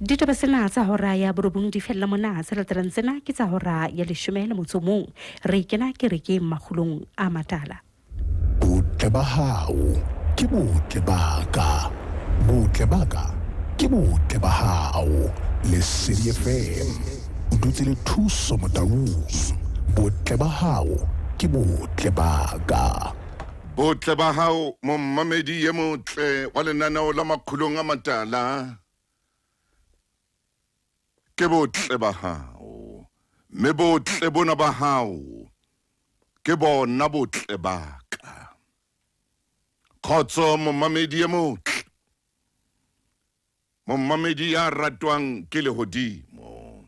Ditaba tsena tsa hora ya borobong di fella mona. Tse latelang tsena ke tsa hora ya leshome le motso mong. Re kena kerekeng makgulong a matala. Botle ba hao ke botle ba ka, botle ba ka ke botle ba hao. Lesedi FM, o dutse le Thuso Motaung. Botle ba hao ke botle ba ka. Botle ba hao mommamedi ye motle wa lenaneo la Makgulong a Matala. Ke botle ba hao, mme botle bona ba hao ke bona botle ba ka. Kgotso momamedi e motle, momamedi ya ratwang ke lehodimo.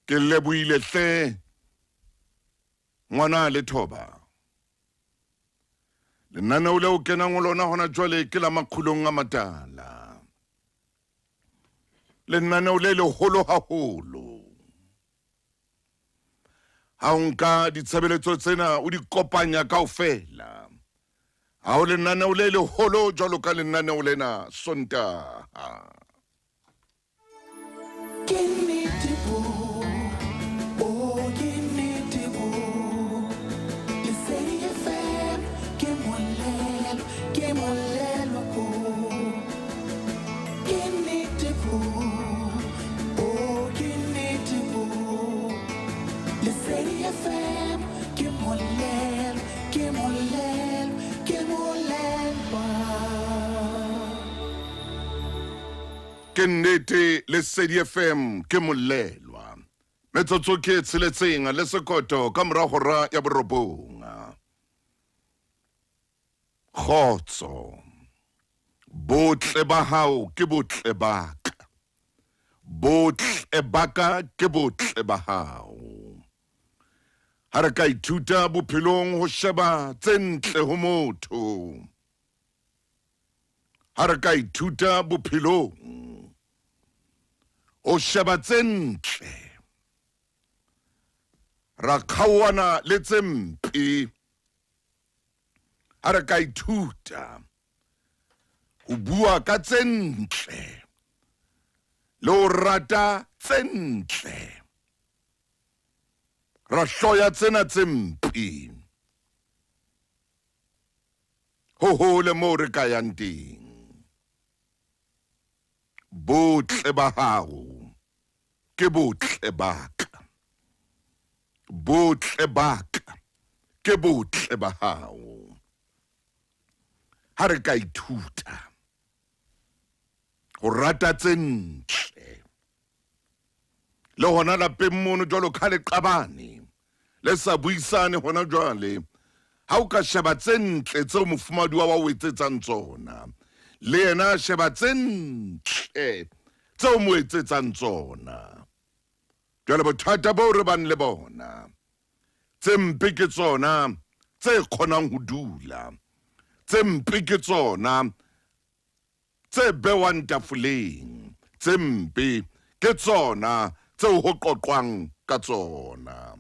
Ke lebohile hle ngwana le thoba. Lenaneo leo kenang ho lona hona jwale ke la Makgulong a Matala. Lenaneo le leholo haholo. Ha o nka ditshebeletso tsena o di kopanya kaofela, ha ho lenaneo le leholo jwalo ka lenaneo lena Sontaha. Ke nnete bo, oh ke nnete bo. Lesedi FM ke molelo, ke molelo bo. Ke nnete bo, oh ke nnete bo. Lesedi FM ke molelo, ke molelo, ke molelwa. Ke nnete Lesedi FM ke molelwa. Metsotso ke e tsheletseng le sekoto ka mora hora ya borobong. Kgotso. Botle ba hao ke botle ba ka. Botle ba ka ke botle ba hao. Ha re ka ithuta bophelong ho sheba tse ntle ho motho. Ha re ka ithuta bophelong ho sheba tse ntle, ra kgaoana le tse mpe. Ha re ka ithuta ho bua ka tse ntle le ho rata tse ntle, ra hloya tsena tse mpe. Ho hole moo re ka yang teng. Botle ba hao ke botle ba ka. Botle ba ka ke botle ba hao. Ha re ka ithuta ho rata tse ntle le hona lapeng mono jwalo ka le qabane le sa buisane hona jwale, ha o ka sheba tse ntle tseo mofumahadi wa o etsetsang tsona, le yena a sheba tse ntle tseo mo etsetsang tsona. Jwale bothata boo re bang le bona, tse mpe ke tsona tse kgonang ho dula, tse mpe ke tsona Tse bewang tafoleng tse mpe ke tsona tseo ho qoqwang ka tsona.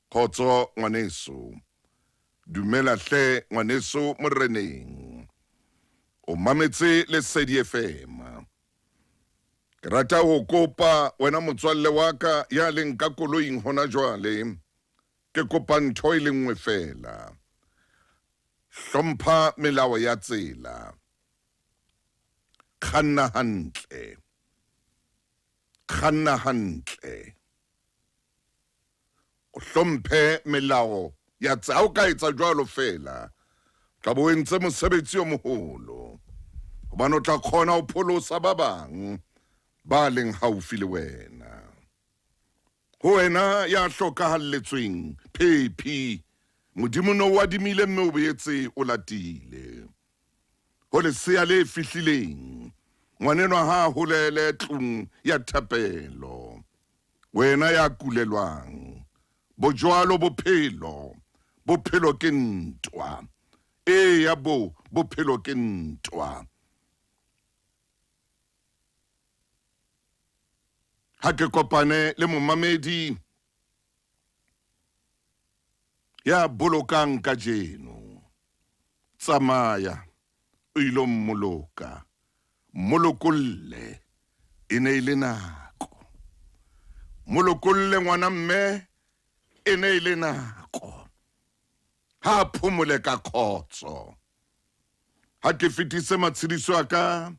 Kgotso ngwaneso. Dumela hle ngwaneso moreneng. O mametse Lesedi FM. Ke rata ho kopa wena motswalle wa ka ya leng ka koloing hona jwale, ke kopa ntho e le nngwe feela. Hlompha melao ya tsela. Kganna hantle. Kganna hantle. O hlomphe melao ya tsela. Ha o ka etsa jwalo feela, o tla bo o entse mosebetsi o moholo. Hobane o tla kgona ho pholosa ba bang ba leng haufi le wena. Ho wena ya hlokahalletsweng, phephi, Modimo no o adimile mme o boetse o latile. Ho lesea le fihlileng, ngwanenwa ha a holele tlung ya thapelo. Wena ya kulelwang, bojwalo bophelo, bophelo ke ntwa. Eya bo, bophelo ke ntwa. Ha ke kopane le momamedi ya bolokang kajeno, tsamaya o ilo mmoloka, mmolokolle. E ne e le nako. Mo lokolle ngwana mme, e ne e le nako. Ha a phomole ka khotso. Ha ke fetise matshediso a ka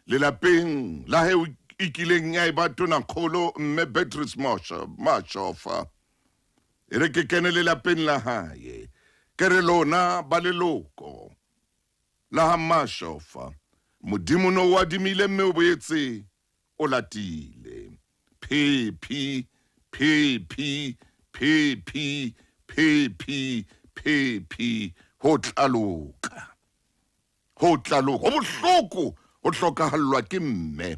lelapeng la he e kileng ya eba tonakgolo mme Beatrice Mashofa. E re ke kene lelapeng la hae, ke re lona ba leloko la ha Mashofa, Modimo no o adimile mme o boetse o latile. Phephi, phephi, phephi, phephi, phephi, ho tla loka. Ho tla loka. Ho bohloko ho hlokahallwa ke mme.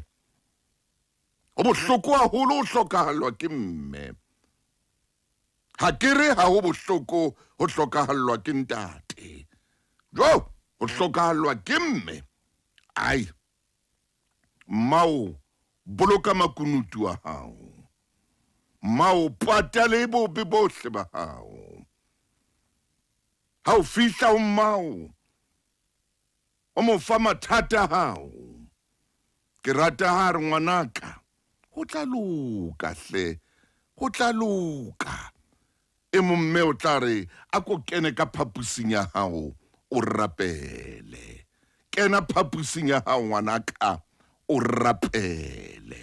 Ho bohloko haholo ho hlokahallwa ke mme. Ha ke re ha ho bohloko ho hlokahallwa ke ntate. Jo, ho hlokahallwa ke mme. Ai. Mmao, boloka makunutu a hao. Mmao, pata le bobe bohle ba hao. Ha o fihla ho mmao, o mo fa mathata a hao. Ke rata ha re ngwanaka, ho tla loka hle, ho tla loka. E mong mme o tla re, a ko kene ka phaposing ya hao o rapele. Kena phaposing ya hao ngwanaka o rapele.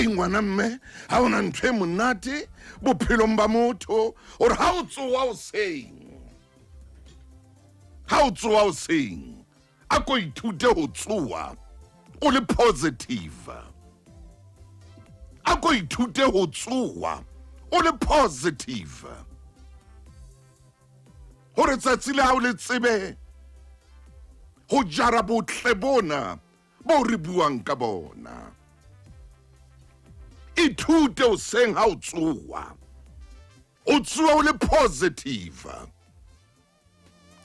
Ei ngwana mme, ha ona ntho e monate bophelong ba motho hore ha o tsoha hoseng, ha o tsoha hoseng, a ko ithute ho tsoha o le positive. A ko ithute ho tsoha o le positive. Hore tsatsi le hao le tsebe ho jara botle bona bo re buang ka bona. Ithute hoseng ha o tsoha, o tsoha o le positive.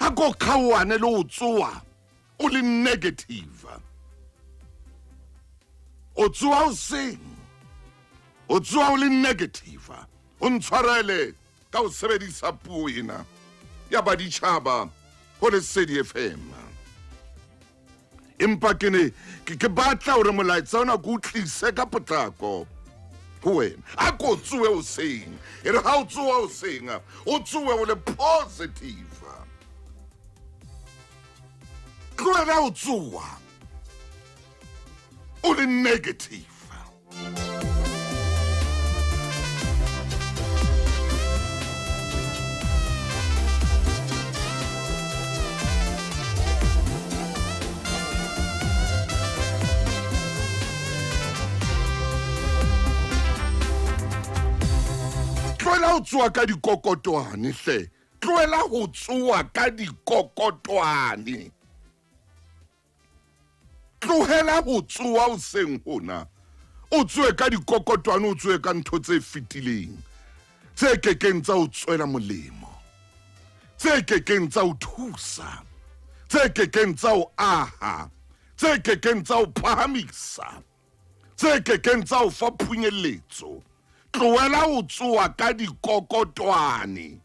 Ha ko kgaohane le o tsoha o le negative. O tsoha hoseng, o tsoha o le negative. O ntshwarele ka ho sebedisa puo ena ya baditjhaba ho Lesedi FM. Empa ke ne ke batla hore molaetsa ona ke o tlise ka potlako ho wena. A ko tsohe hoseng, e re ha o tsoha hoseng, o tsohe o le positive. Tlohela ho tsoha o le negative. Tlohela ho tsoha ka dikokotwane hle. Tlohela ho tsoha ka dikokotwane. Tlohela ho tsoha hoseng hona, o tsohe ka dikokotwane, o tsohe ka ntho tse fetileng tse kekeng tsa o tswela molemo, tse kekeng tsa o thusa, tse kekeng tsa o aha, tse kekeng tsa o phahamisa. Tse kekeng tsa o fa phunyelletso. Tlohela ho tsoa ka dikokotwane.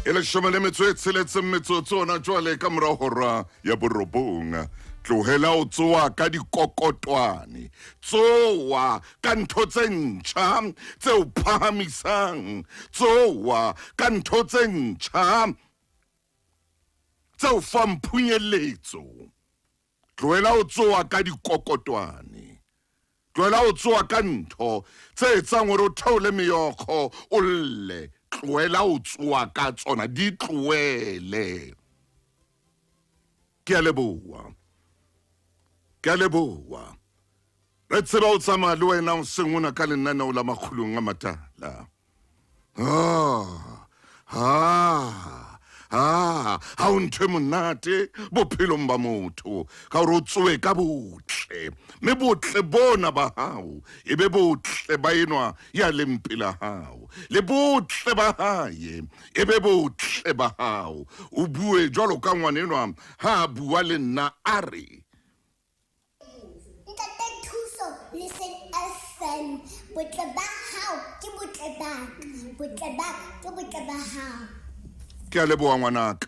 E leshome le metso e tsheletseng metsotso ona jwale ka mora hora ya borobong. Tlohela ho tsoa ka dikokotwane, tsoa ka ntho tse ntjha tse o phahamisang, tsoa ka ntho tse ntjha tse o fang phunyeletso. Tlohela ho tsoa ka dikokotwane. Tlohela ho tsoa ka ntho tse etsang hore o theole meokgo, o lle. Tlohela ho tsoa ka tsona, di tlohele. Ke a leboha. Ke a leboha. Re tseba ho tsamaya le wena hoseng hona ka lenaneo la Makgulong a Matala. Ah, ah, ah, ha o ntho e monate bophelong ba motho ka gore o tsoe ka botle, mme botle bona ba hao e be botle ba enwa ya leng pela hao, le botle ba hae e be botle ba hao. O bue jwalo ka ngwanenwa ha a bua le nna a re, Ntate Thuso Lesedi FM, botle ba hao ke botle ba ka, botle ba ka ke botle ba hao. Ke a leboha ngwanaka.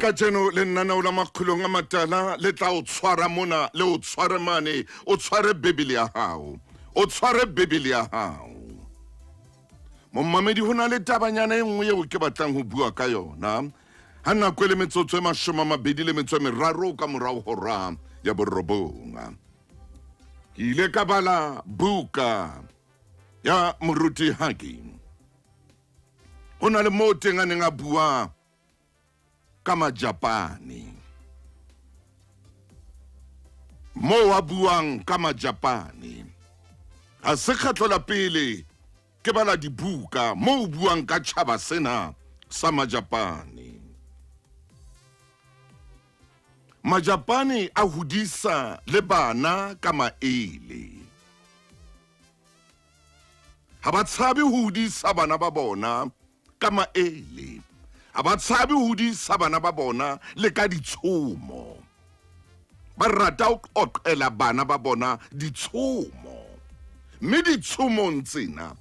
Kajeno lenaneo la Makgulong a Matala le tla o tshwara mona le o tshware mane. O tshware Bibele ya hao, o tshware Bibele ya hao. Momamedi, ho na le tabanyana e nngwe eo ke batlang ho bua ka yona ha nako e le metsotso e 23 ka morao hora ya borobong. Ke ile ka bala buka ya Moruti Hagi. Ho na le moo teng a neng a bua ka Majapane. Moo a buang ka Majapane. Ha se kgetlo la pele ke bala dibuka moo o buang ka tjhaba sena sa Majapane. Majapane a hodisa le bana ka maele. Ha ba tshabe ho hodisa bana ba bona ka maele. Ha ba tshabe ho hodisa bana ba bona le ka ditshomo. Ba rata ho qoqela bana ba bona ditshomo. Mme ditshomong tsena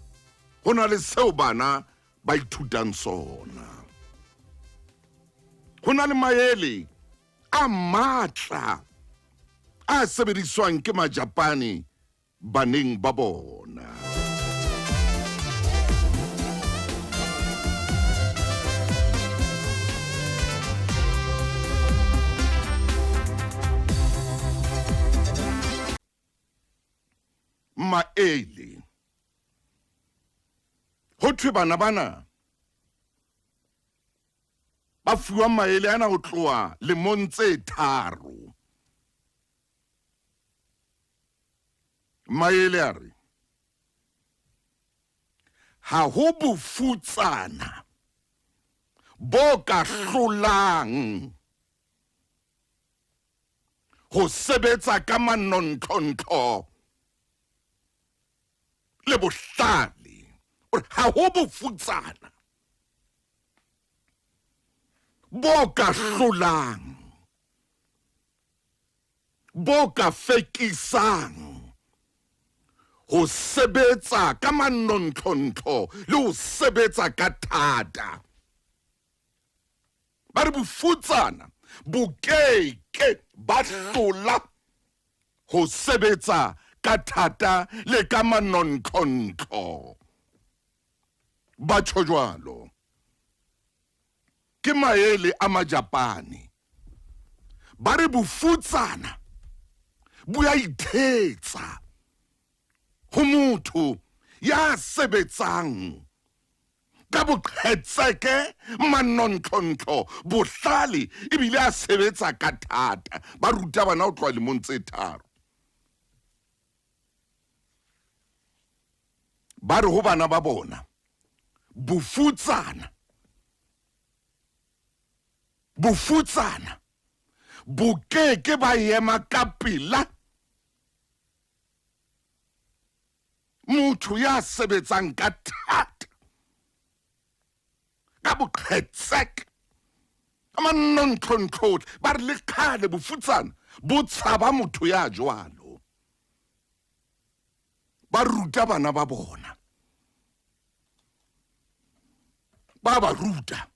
ho na le seo bana ba ithutang sona. Ho na le maele a matla a sebediswang ke Majapane baneng ba bona. Maele. Ho thwe bana bana ba fuwa maele ana ho tloha lemong tse tharo. Maele a re, Ha ho bofutsana bo ka hlolang ho sebetsa ka manontlhontlo le bohlale. O re, ha ho bofutsana bo ka hlolang bo ka fekisang ho sebetsa ka manontlhontlo le ho sebetsa ka thata. Ba re bofutsana bo ke ke ba hlola ho sebetsa ka thata le ka manontlhontlo. Ba tjho jwalo. Ke maele a Majapane. Ba re bofutsana bo a ithetsa. Ho motho ya sebetsang ka boqhetseke, manontlhontlo, bohlale, ebile a sebetsa ka thata. Ba ruta bana ho tloha lemong tse 3. Ba re ho bana ba bona, bofutsana, bofutsana bo keke ba ema ka pela motho ya sebetsang ka thata, ka boqhetseke, ka manontlhontlhotle. Ba re le kgale bofutsana bo tshaba motho ya jwalo. Ba ruta bana ba bona, ba ba ruta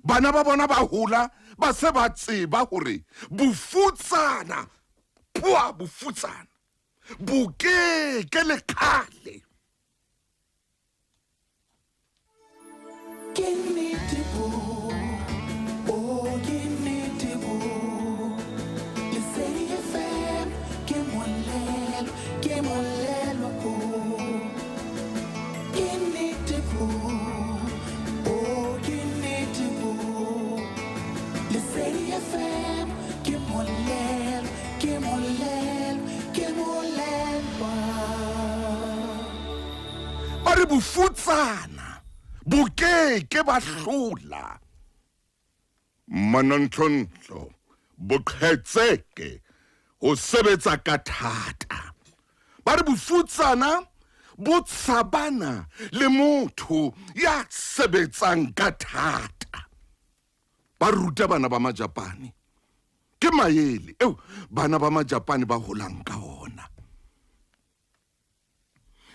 bana ba bona ba hola ba se ba tseba hore bofutsana, poa bofutsana bo keke le kgale. Ke nnete bo, oh ke nnete bo. Lesedi FM ke molelo, ke molelo bo. Ke nnete bo, oh ke nnete bo. Lesedi FM ke molelo, ke molelo, ke molelwa. Ba re bofutsana bo keke ba hlola manontlhontlo, boqhetseke, ho sebetsa ka thata. Ba re bofutsana bo tshabana le motho ya sebetsang ka thata. Ba ruta bana ba Majapane, ke maele eo bana ba Majapane ba holang ka ona.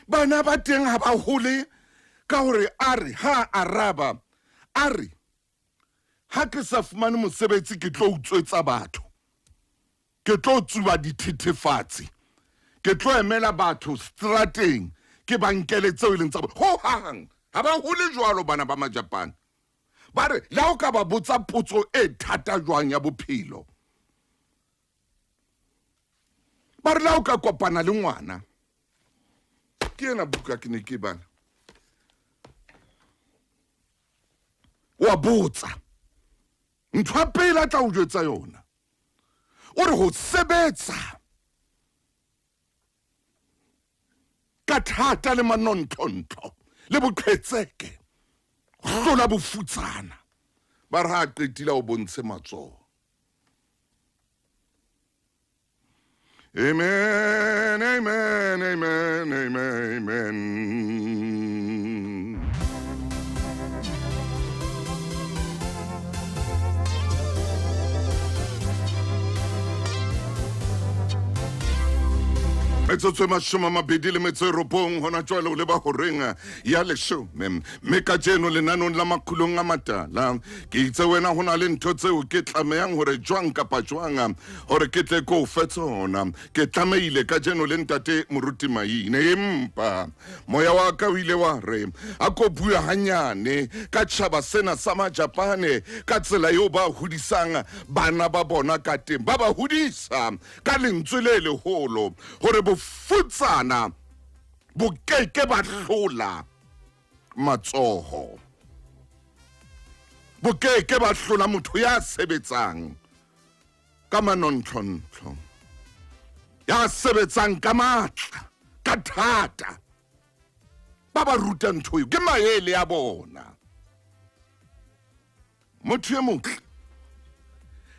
Bana ba teng ha ba hole ka hore a re ha araba a re ha ke sa fumane mosebetsi ke tlo utswetsa batho, ke tlo tsuba dithethefatsi, ke tlo emela batho strateng ke ba nkele tseo e leng tsa bona. Ho hang ha ba hole jwalo bana ba Majapane. Ba re le ha o ka ba botsa potso e thata jwang ya bophelo, ba re le ha o ka kopana le ngwana, ke ena buka ke ne ke bala, wa botsa ntho ya pele a tla o jwetsa yona, o re ho sebetsa ka thata le manontlhontlo le boqhetseke hlola bofutsana. Ba re ha a qetile o bontshe matsoho. Amen, amen, amen, amen, amen. Metsotso e 29 hona jwale o leba horeng ya 10, mme kajeno lenanong la Makgulong a Matala ke itse wena ho na le ntho tseo ke tlamehang hore jwang kapa jwang hore ke tle ko fe tsona. Ke tlamehile kajeno le ntate Moruti Maine, empa moya wa ka o ile wa re a ko bua hanyane ka tjhaba sena sa Majapane, ka tsela eo ba hodisang bana ba bona ka teng. Ba ba hodisa ka lentswe le leholo hore bofutsana bo keke ba hlola matsoho, bo keke ba hlola motho ya sebetsang ka manontlhontlo, ya sebetsang ka matla, ka thata. Ba ba ruta ntho eo, ke maele a bona. Motho e motle,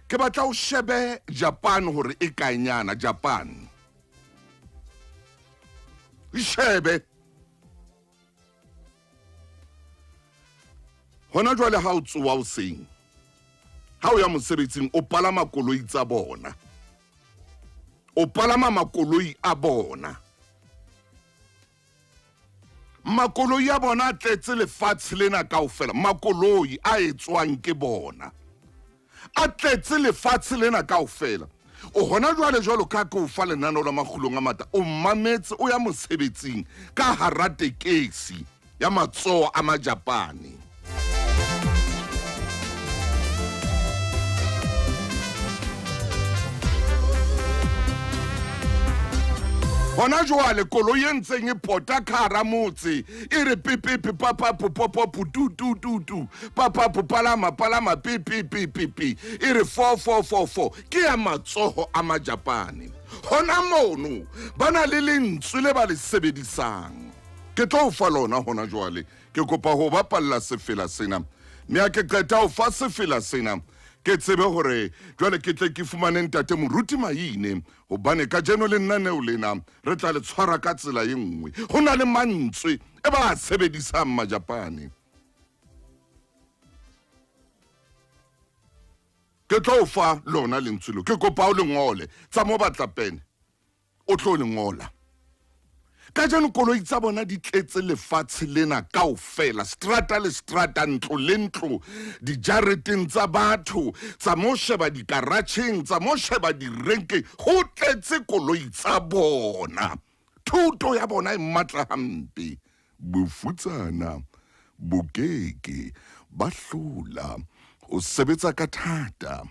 ke batla o shebe Japan hore e kaenyana. Japan shebe hona jwale ha o tsoha hoseng, ha o ya mosebetsing, o palama koloi tsa bona, o palama makoloi a bona. Makoloi a bona a tletse lefatshe lena kaofela, makoloi a etswang ke bona a tletse lefatshe lena kaofela. O hona jwale jwalo ka ke o fa lenaneo la Makgulong a Mata, o mametse o ya mosebetsing ka hara tekesi ya matsoho a Majapane. Hona jwale koloi e ntseng e pota ka hara motse e re pepepe papapo popopo tu tu tu tu papapo palama palama pi pi pi pi pi e re 4444 ke ya matsoho a Majapane. Hona mono ba na le lentswe le ba le sebedisang. Ke tlo o fa lona hona jwale. Ke kopa ho bapalla sefela sena. Mme ha ke qeta ho fa sefela sena ke tsebe hore jwale ke tle ke fumane ntate Moruti Maine Hobane kajeno lenaneo lena re tla le tshwara ka tsela e nngwe. Ho na le mantswe e ba a sebedisang Majapane. Ke tlo o fa lona lentswe leo. Ke kopa o le ngole. Tsa mo batla pene. O tlo le ngola. Kajeno koloi tsa bona di tletse lefatshe lena kaofela, strata le strata, ntlo le ntlo, dijareteng tsa batho, tsa mo sheba dikaratjheng, tsa mo sheba direnkeng, ho tletse koloi tsa bona. Thuto ya bona e matla hampe. Bofutsana bo ke ke ba hlola ho sebetsa ka thata,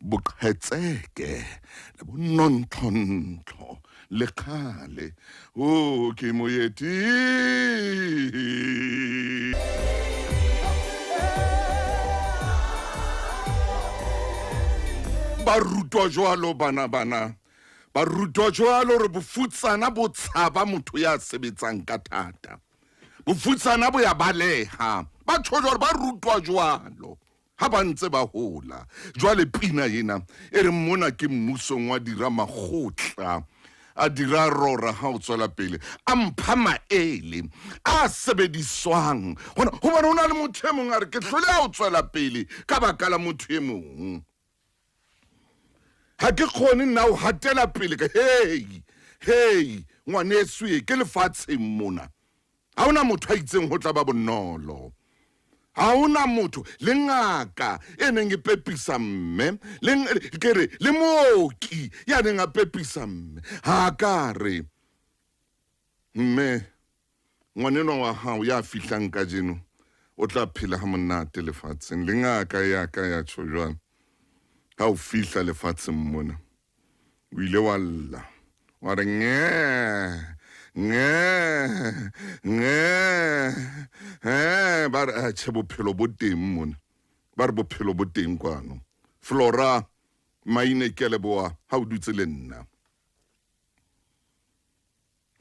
boqhetseke le bonontlhontlo le kgale. O ke moeti. Ba rutwa jwalo bana bana. Ba rutwa jwalo hore bofutsana bo tshaba motho ya sebetsang ka thata. Bofutsana bo ya baleha. Ba tjho jwalo, ba rutwa jwalo ha ba ntse ba hola. Jwale pina ena e re mona ke mmusong wa dira makgotla a dira rora ha o tswela pele a mpha maele a sebediswang hona hobane ho na le motho e mong a re ke hlole a o tswela pele ka baka la motho e mong. Ha ke kgone nna ho hatela pele ka hei hei ngwaneso e ke lefatsheng mona. Ha hona motho a itseng ho tla ba bonolo. Ha hona motho le ngaka e neng e pepisa mme le ke re le mooki ya neng a pepisa mme ha ka re mme Ngwanenwa wa hao ya fihlang kajeno o tla phela ha monate lefatsheng. Le ngaka ya ka ya tjho jwalo. Ha o fihla lefatsheng mona, o ile wa lla, wa re nge, nge, nge, he, ba re, atjhe, bophelo bo teng mona. Ba re bophelo bo teng kwano. Flora Maine, ke a leboha ha o dutse le nna.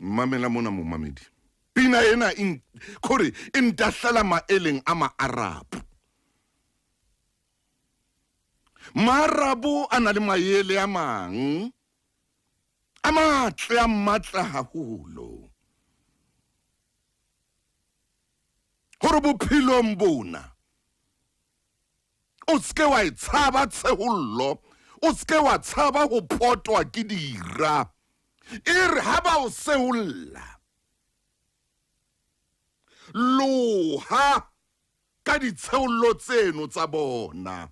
Mamela mona momamedi. Pina ena e kore e ntahlela maeleng a Maarabu. Maarabu a na le maele a mang a matle a matla haholo. Hore bophelong bona O se ke wa e tshaba tshehollo, o se ke wa tshaba ho potwa ke dira. E re ha ba o seholla, loha ka ditshehollo tseno tsa bona.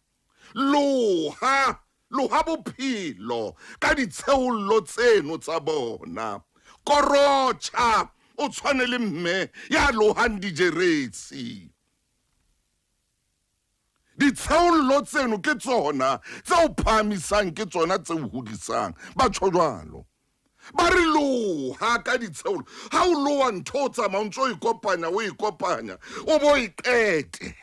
Loha, loha bophelo ka ditshehollo tseno tsa bona. Korotjha, o tshwane le mme ya lohang dijeresi. Ditsheollo tseno ke tsona tse o phahamisang, ke tsona tse o hodisang. Ba tjho jwalo. Ba re loha ka ditsheollo. Ha o loha ntho o tsamaya o ntso o e kopanya, o e kopanya, o bo e qete.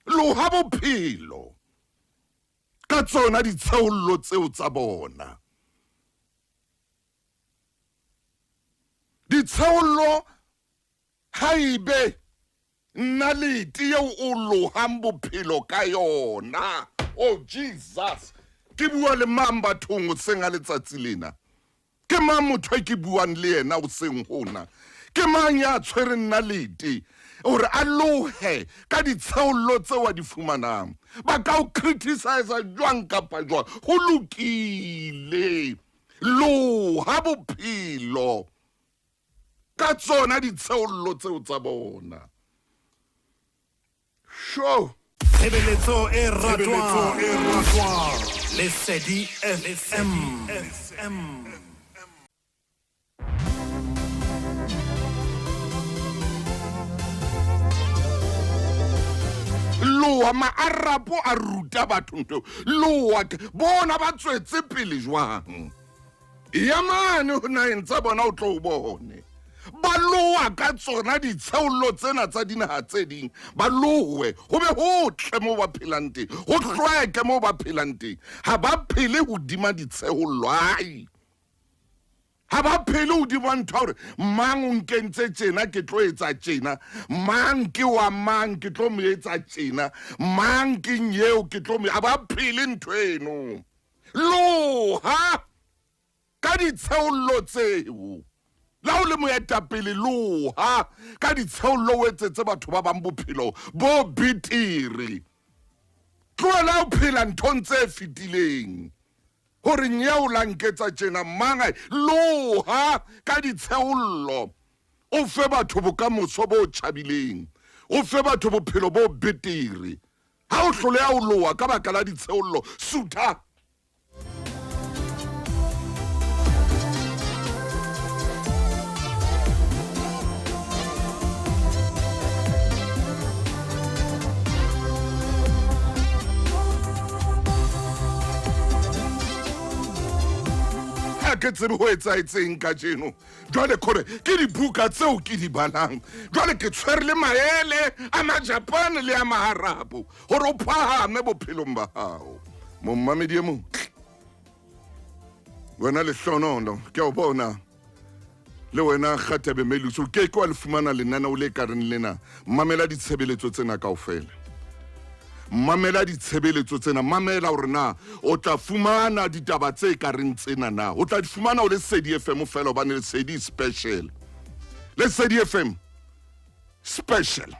Loha bophelo ka tsona ditsheollo tseo tsa bona. Ditsheollo Haebe nalete eo o lohang bophelo ka yona. Oh Jesus! Ke bua le mang bathong hoseng ha letsatsi lena? Ke mang motho e ke buang le yena hoseng hona? Ke mang ya tshwereng nalete hore a lohe ka ditsheollo tseo a di fumanang? Ba ka o criticize jwang kapa jwang? Ho lokile. Loha bophelo. ka tsona ditsheollo tseo tsa bona. Sho! Tshebeletso e ratwang Lesedi FM. Loa maarapo a ruta batho ntho. Loa bona ba tswetse pele jwang? Ya mane ho naheng tsa bona o tlo o bone ba loa ka tsona ditsheollo tsena tsa dinaha tse ding, ba lowe ho be hotle moo ba phelang teng, ho hlweke moo ba phelang teng. Ha ba phele hodima ditsheollo, ai ha ba phele hodima ntho ya hore mang o nkentse tjena ke tlo etsa tjena, mang ke wa mang ke tlo mo etsa tjena, mang ke nyeo ke tlo mo, ha ba phele ntho eno. Loha ka ditsheollo tseo. La o le moetapele, loha ka ditsheollo o etsetse batho ba bang bophelo bo betere. Tlohela ho phela nthong tse fetileng hore nyeo la nketsa tjena, mang a loha ka ditsheollo o fe batho bokamoso bo tjhabileng, o fe batho bophelo bo betere. Ha o hloleha ho loha ka baka la ditsheollo, sutha. Ha ke tsebe ho etsahetseng kajeno. Jwale kore ke dibuka tseo ke di balang. Jwale ke tshwere le maele a Majapane le a Maarabo hore o phahame bophelong ba hao. Mommamedi e motle, wena lehlonono, ke a o bona. Le wena Kgatebe Melusi, o ke ke wa le fumana lenaneo le ka reng lena. Mamela ditshebeletso tsena kaofela. Mamela ditshebeletso tsena, mamela hore na o tla fumana ditaba tse ka reng tsena na. O tla di fumana o Lesedi FM fela, hobane Lesedi special. Lesedi FM special.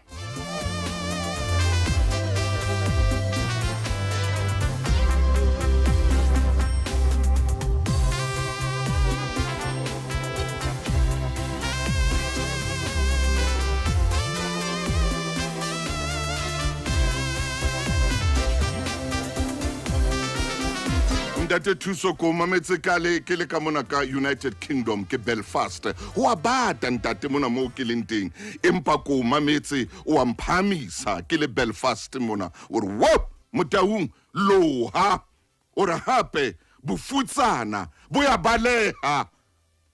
Ntate Thuso ko mametse ka le ke le ka mona ka United Kingdom, ke Belfast. Ho a bata ntate mona moo ke leng teng, empa ko mametse o a mphahamisa ke le Belfast mona. O re wo Motaung loha, o re hape bofutsana bo ya baleha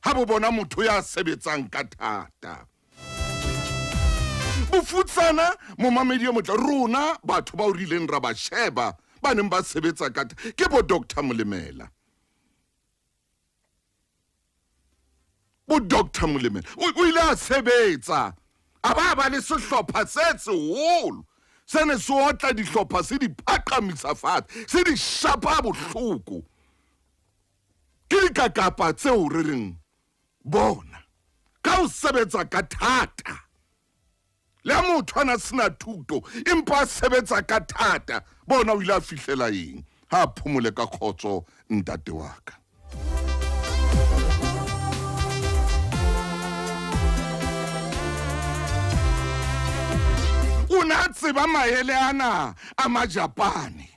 ha bo bona motho ya sebetsang ka thata. Bofutsana, momamedi e motle, rona batho bao re ileng ra ba sheba ba neng ba sebetsa ka thata ke bo Doctor Molemela. Bo Doctor Molemela o ile a sebetsa a ba ba le sehlopha se seholo se ne se otla dihlopha, se di phaqamisa fatshe, se di shapa bohloko. Ke dikakapa tseo re reng bona ka ho sebetsa ka thata. Le ha motho a na sena thuto empa a sebetsa ka thata, bona o ile a fihlela eng. Ha a phomole ka kgotso ntate wa ka. O ne a tseba maele ana a Majapane.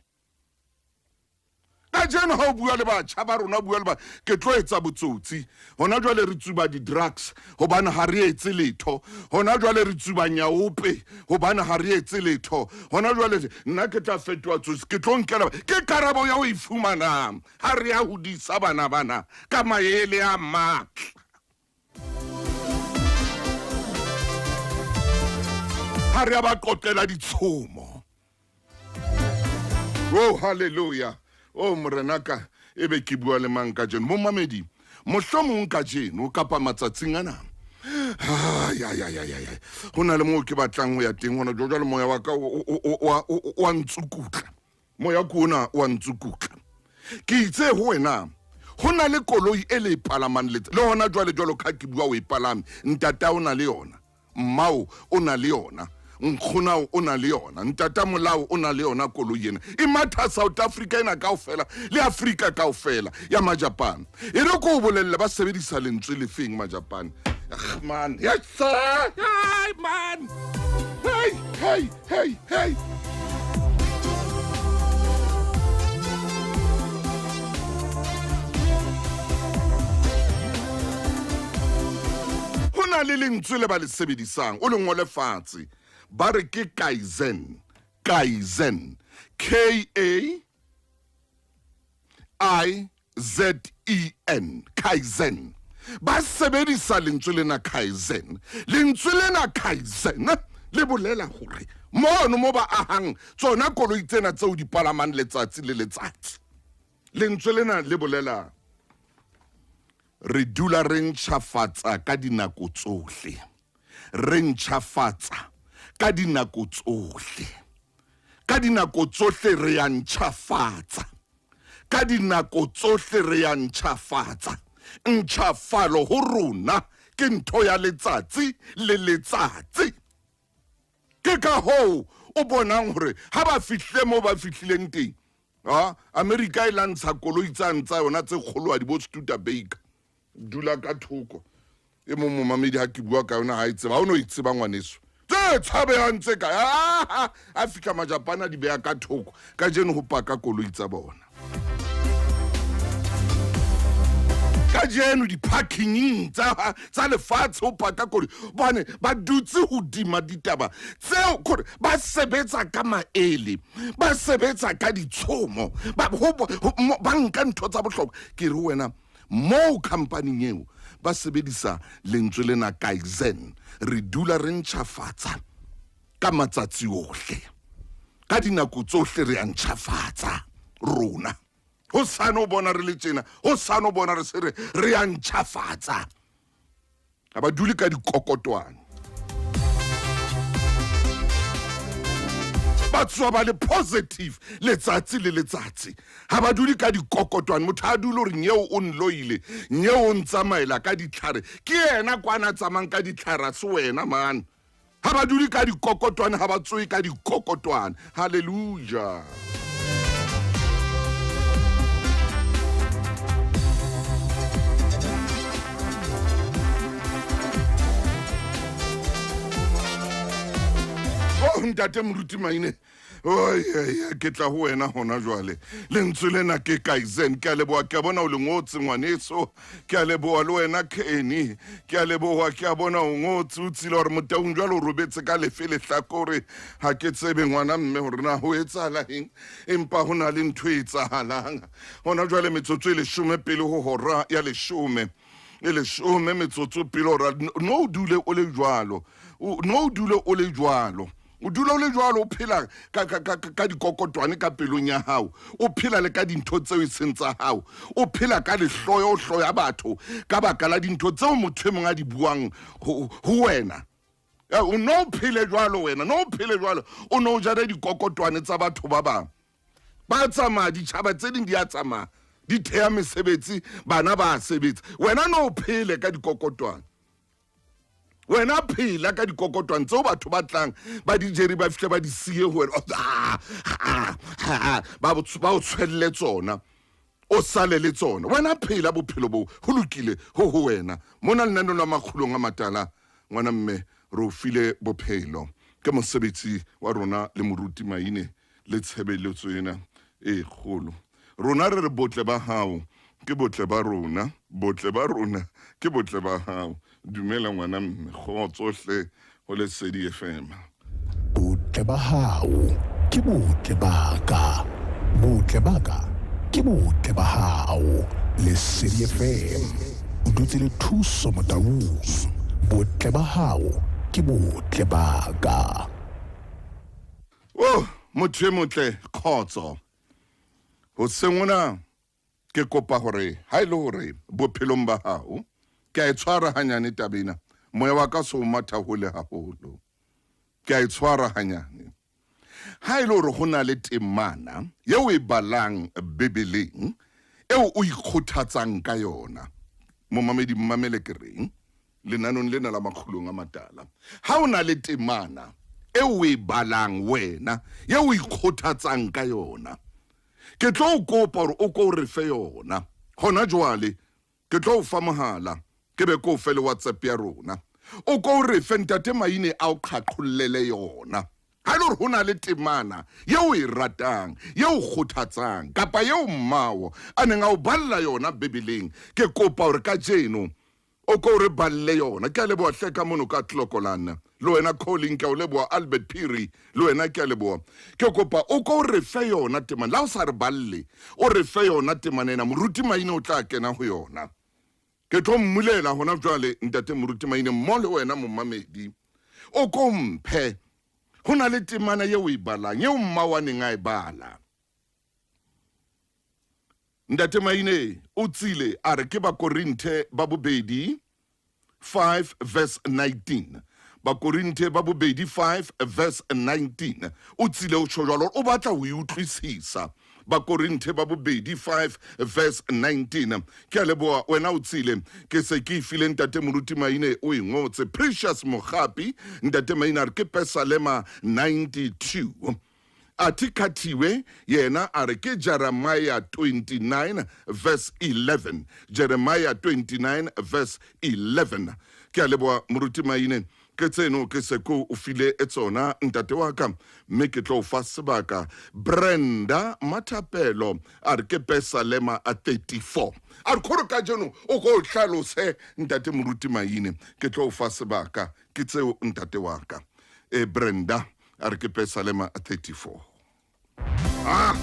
Kajeno ha o bua le batjha ba rona, o bua le ba, ke tlo etsa botsotsi. Hona jwale re tsuba di-drugs hobane ha re etse letho. Hona jwale re tsuba nyaope hobane ha re etse letho. Hona jwale nna ke tla fetoha tsotsi, ke tlo nkela. Ke karabo ya ho e fumanang ha re ya hodisa bana bana ka maele a matla. Ha re ya ba qoqela ditshomo. Oh, hallelujah. Oh, morenaka, ebe ke bua le mang kajeno? Momamedi, mohlomong kajeno kapa matsatsing ana. Ai, ai, ai, ai, ai. Ho na le moo ke batlang ho ya teng hona jwale, moya wa ka o a ntsukutla. Moya ke ona o a ntsukutla. Ke itse ho wena, ho na le koloi e le e palamang le hona jwale, jwalo ka ke bua o e palame. Ntata o na le yona, mmao o na le yona, nkgonao o na le yona, ntata molao o na le yona. Koloi ena e matha South Africa ena kaofela le Afrika kaofela ya Majapane. E re ko o bolelle ba sebedisa lentswe lefeng Majapane. Ag man, yes sir, hey man, hey hey hey hey. Ho na le lentswe le ba le sebedisang, o le ngole fatshe, ba re ke Kaizen. Kaizen, K A I Z E N, Kaizen. Ba sebedisa lentswe lena Kaizen. Lentswe lena Kaizen le bolela hore mono mo ba ahang tsona koloi tsena tseo di palamang letsatsi le letsatsi. Lentswe lena le bolela re dula re ntjhafatsa ka dinako tsohle. Re ntjhafatsa ka dinako tsohle. Ka dinako tsohle re ya ntjhafatsa. Ka dinako tsohle re ya ntjhafatsa. Ntjhafalo ho rona ke ntho ya letsatsi le letsatsi. Ke ka hoo o bonang hore ha ba fihlile moo ba fihlileng teng, a Amerika e lantsha koloi tsane tsa yona tse kgolohadi bo Studebaker. Dula ka thoko. E mong momamedi ha ke bua ka yona ha e tseba, ha o no e tseba ngwaneso. Tse tshabehang tse ka a fihla Majapane a di beha ka thoko. Kajeno ho paka koloi tsa bona. Kajeno di-parkingeng tsa tsa lefatshe ho paka koloi, bane ba dutse hodima ditaba tseo kore ba sebetsa ka maele, ba sebetsa ka ditshomo, ba ba nka ntho tsa bohlokwa. Ke re wena moo khampaning eo ba sebedisa lentswe lena Kaizen, re dula re ntjhafatsa ka matsatsi ohle, ka dinako tsohle re a ntjhafatsa rona. Ho sane o bona re le tjena, ho sane o bona re se re re a ntjhafatsa. Ha ba dule ka dikokotwane. Ba tsoha ba le positive letsatsi le letsatsi. Ha ba dule ka dikokotwane. Motho a dule hore nyeo o nloile, nyeo o ntsamaela ka ditlhare. Ke yena kwana a tsamayang ka ditlhare, ha se wena man. Ha ba dule ka dikokotwane, ha ba tsohe ka dikokotwane. Hallelujah. Oh, ntate Moruti Maine, oi, ke tla ho wena hona jwale. Lentswe lena ke Kaizen. Ke a leboha, ke a bona o le ngotse ngwaneso. Ke a leboha le wena Kenny. Ke a leboha, ke a bona o ngotse o tsile hore motaung jwale o robetse ka lefe lehlakore. Ha ke tsebe ngwana mme hore na ho etsahala eng, empa ho na le ntho e etsahalang hona jwale. Metsotso e leshome pele ho hora ya leshome, e leshome metsotso pele hora. No o dule o le jwalo, no o dule o le jwalo, o dule o le jwalo, o phela ka ka ka ka dikokotwane ka pelong ya hao, o phela le ka dintho tseo e seng tsa hao, o phela ka lehloyo, o hloya batho ka baka la dintho tseo motho e mong a di buang ho wena. O no phele jwalo wena, no phele jwalo, o no jare dikokotwane tsa batho ba bang. Ba tsamaya, ditjhaba tse ding di a tsamaya, di theha mesebetsi, bana ba a sebetsa. Wena no phele ka dikokotwane. Wena phela ka dikokotwane tseo batho ba tlang ba di jere, ba fihle ba di siye ho wena. Ba o tshwelle tsona, o sale le tsona. Wena phela bophelo boo, ho lokile ho ho wena. Mona lenaneo la Makgulong a Matala, ngwana mme, re o file bophelo. Ke mosebetsi wa rona le Moruti Maine le tshebeletso ena e kgolo. Rona re re botle ba hao ke botle ba rona, botle ba rona ke botle ba hao. Dumela ngwana mme, kgotso hle ho Lesedi FM. Botle ba hao ke botle ba ka, botle ba ka ke botle ba hao. Lesedi FM, o dutse le Thuso Motaung. Botle ba hao ke botle ba ka. Oh, motho e motle, kgotso. Hoseng hona ke kopa hore ha e le hore bophelong ba hao ke a e tshwara hanyane taba ena, moya wa ka so o matha hole haholo, ke a e tshwara hanyane. Ha e le hore ho na le temana eo e balang Bibeleng eo o ikgothatsang ka yona, momamedi mmamele ke reng lenanong lena la Makgulong a Matala. Ha o na le temana eo o e balang wena eo o ikgothatsang ka yona, ke tlo o kopa hore o ko o re fe yona hona jwale. Ke tlo o fa mohala, ke be ke o fe le WhatsApp ya rona. O ko o re fe ntate Maine a o qhaqhollele yona. Ha e le hore ho na le temana eo o e ratang, eo o kgothatsang, kapa eo mmao a neng a o balla yona Bibeleng, ke kopa hore kajeno o ko o re balle yona. Ke a leboha hle ka mono ka Tlokolan. Le wena Colin ke a o leboha, Albert Phiri le wena ke a leboha. Ke kopa o ko re fe yona temana, la o sa re balle, o re fe yona temana ena, Moruti Maine o tla kena ho yona. Ke tlo mmulela hona jwale ntate Moruti Maine mmo le wena momamedi. O ko mphe, ho na le temana eo o e balang, eo mma wa neng a e bala. Ntate Maine o tsile a re ke Bakorinthe ba bobedi 5 verse 19. Bakorinthe ba bobedi 5 verse 19. O tsile o tjho jwalo, o batla ho e utlwisisa. Bakorinthe ba bobedi 5 verse 19. Ke a leboha wena o tsile, ke se ke e file ntate Moruti Maine o e ngotse. Precious Mogapi, ntate Maine a re ke Pesalema 92. Athe Khathiwe yena a re ke Jeremiah 29 verse 11. Jeremiah 29 verse 11. Ke a leboha Moruti Maine, ke tseno ke se ko o file tsona ntate wa ka, mme ke tlo o fa sebaka. Brenda Mathapelo a re ke Pesalema a 34. A re khore kajeno o ko o hlalose ntate Moruti Maine, ke tlo o fa sebaka, ke tseo ntate wa ka. E Brenda a re ke Pesalema a 34. Ah!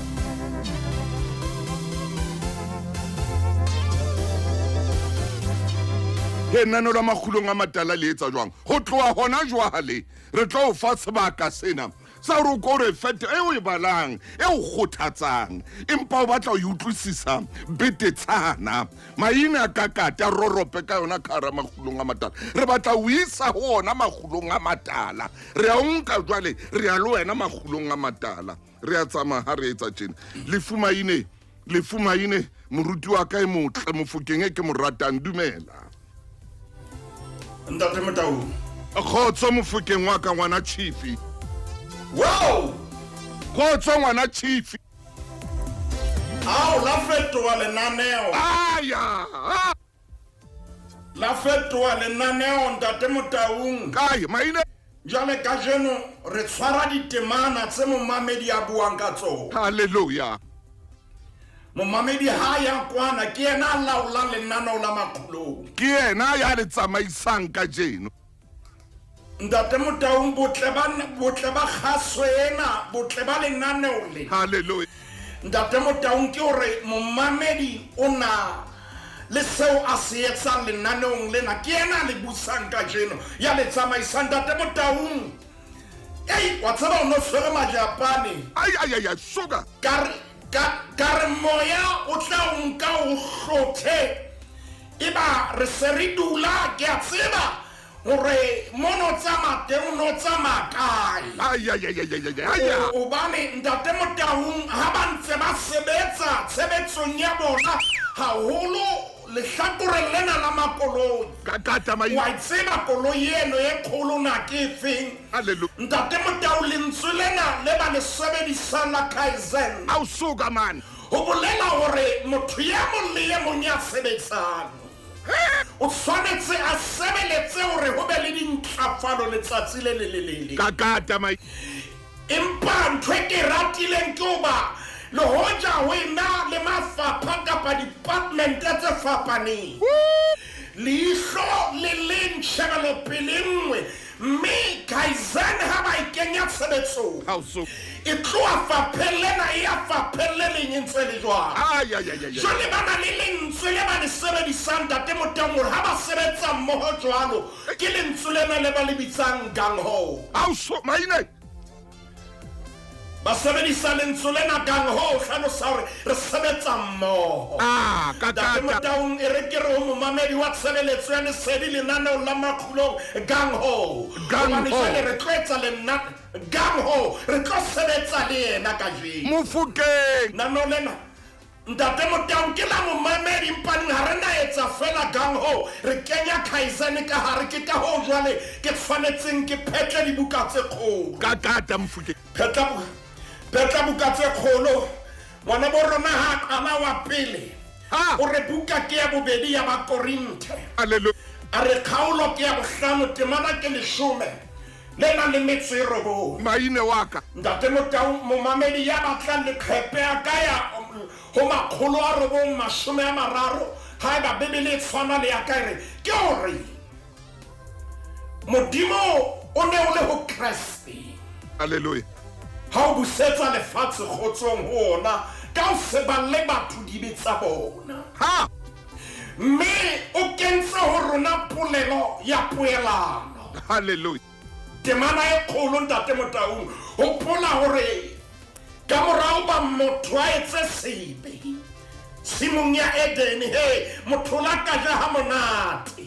Lenaneo la Makgulong a Matala le etsa jwang? Ho tloha hona jwale re tlo o fa sebaka sena sa hore o ko re fete e o e balang, e o kgothatsang, empa o batla ho e utlwisisa betetshana. Maina a kakate a rorope ka yona ka hara Makgulong a Matala. Re batla ho isa ho ona Makgulong a Matala. Re a o nka jwale, re ya le wena Makgulong a Matala. Re a tsamaya ha re etsa tjena. Lefu Maine, Lefu Maine, moruti wa ka e motle, Mofokeng e ke mo ratang, dumela. Ntate Motau. Kgotso Mofokeng wa ka, ngwana Chifi. Wow! Kgotso ngwana Chifi. Ao, la fetoha lenaneo. Aya! Ah! La fetoha lenaneo ntate Motaung. Kae Maine? Jwale kajeno re tshwara ditemana tse momamedi a buang ka tsona. Hallelujah. Momamedi ha ya kwana ke yena a laolang lenaneo la Makgulong. Ke yena ya le tsamaisang kajeno. Ntate Motaung, botle ba botle ba kgaso ena, botle ba lenaneo le. Hallelujah. Ntate Motaung ke hore momamedi o na le seo a se etsang lenaneong lena, ke yena a le busang kajeno, ya le tsamaisang. Ntate Motaung, ei, wa tseba o no tshwere majapane. Ai ai ai ai, sugar. Ka re ka ka re moya o tla o nka o hlothe, eba re se re dula, ke a tseba hore mono tsamaya teng o no tsamaya kae. Ai ai ai ai ai ai ai. Hobane ntate Motaung ha ba ntse ba sebetsa tshebetsong ya bona haholo lehlakoreng lena la makoloi. Kakata mai. Wa tseba koloi eno e kgolo na ke efeng? Hallelujah. Ntate Motau, lentswe lena le ba le sebedisang la Kaizen. Ao suka man. Ho bolela hore motho e mong le e mong ya sebetsang o tshwanetse a sebeletse hore ho be le dintlafalo letsatsi le le le le le. Kakata mai. Empa ntho e ke ratileng ke hoba le hoja ho ena le mafapha kapa department tse fapaneng, leihlo le leng tjhebelopele nngwe, mme Kaizen ha ba e kenya tshebetsong e tloha fapheng lena e ya fapheng le leng e ntse le jwalo. Ai ai ai ai. Jwale ba na le lentswe le ba le sebedisang ntate Motaung hore ha ba sebetsa mmoho jwalo, ke lentswe lena le ba le bitsang gang ho. Ao so Maine. Ba sebedisa lentswe lena gang ho, hlalosa hore re sebetsa mmoho. Ah, Ntate kakata. Motaung, e re ke re ho momamedi wa tshebeletso ya lesedi lenaneong la Makgulong gang ho. Gang Hobane ho. jwale re tlo etsa lena gang ho, re tlo sebetsa le yena kajeno. Mofokeng. Lenaneo lena ntate Motaung ke la momamedi, empaneng ha re na etsa fela gang ho, re kenya Kaizen ka hare. Ke ka hoo jwale ke tshwanetseng ke phetle dibuka tse kgolo. Kakata Mofokeng. Phetla phetla buka tse kgolo. Ngwana bo rona ha qala wa pele. Ha. O re buka ke ya bobedi ya Bakorinthe. Hallelujah. A re kgaolo ke ya bohlano, temana ke 10 le nang le metso e 9. Maine wa ka. Ntate Motaung, momamedi ya batlang leqhepe a ka ya ho 930, haeba Bibele e tshwana le ya ka e re ke hore Modimo o ne o le ho Kreste. Hallelujah. Ha o busetsa lefatshe kgotsong ho ona ka ho se balle batho dibe tsa bona. Ha! Mme o kentse ho rona polelo ya poelano. Hallelujah. Temana e kgolo Ntate Motaung, hopola hore ka morao ba motho a etse sebe tshimong ya Edene, he motho la ka ja ha monate.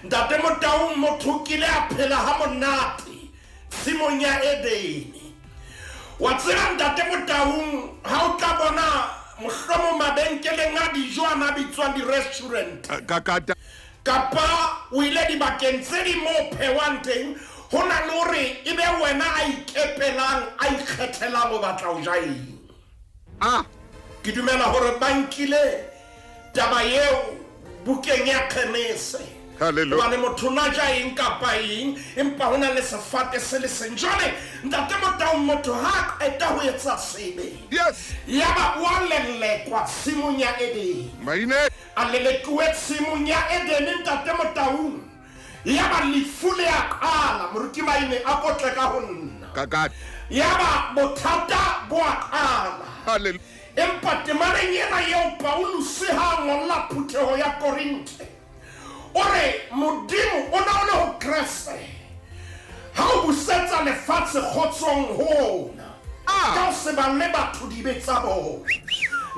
Ntate Motaung, motho o kile a phela ha monate tshimong ya Edene. Wa tseba Ntate Motaung, ha o tla bona mohlomong mabenkeleng a dijo a na bitswang di-restaurant, Kakata. kapa o ile dibakeng tse ding moo phehwang teng, ho na le hore e be wena a ikepelang, a ikgethelang o batla ho ja eng. Ah. Ke dumela hore ba nkile taba eo bukeng ya Genese. Hallelujah. Hobane motho na ja eng kapa eng, empa ho na le sefate se le seng. Jwale Ntate Motaung, motho ha a qeta ho etsa sebe, Yes. yaba o a lelekwa tshimong ya Edene. Maine. A lelekiwe tshimong ya Edene Ntate Motaung, yaba lefu le a qala. Moruti Maine a kotle ka ho nna. Kakata. Yaba bothata bo a qala. Hallelujah. Empa temaneng ena eo Paulus ha a ngolla phutheho ya Korinthe, o re Modimo o na o le ho Kreste ha o busetsa lefatshe kgotsong ho ona ka ho se balle batho dibe tsa bona.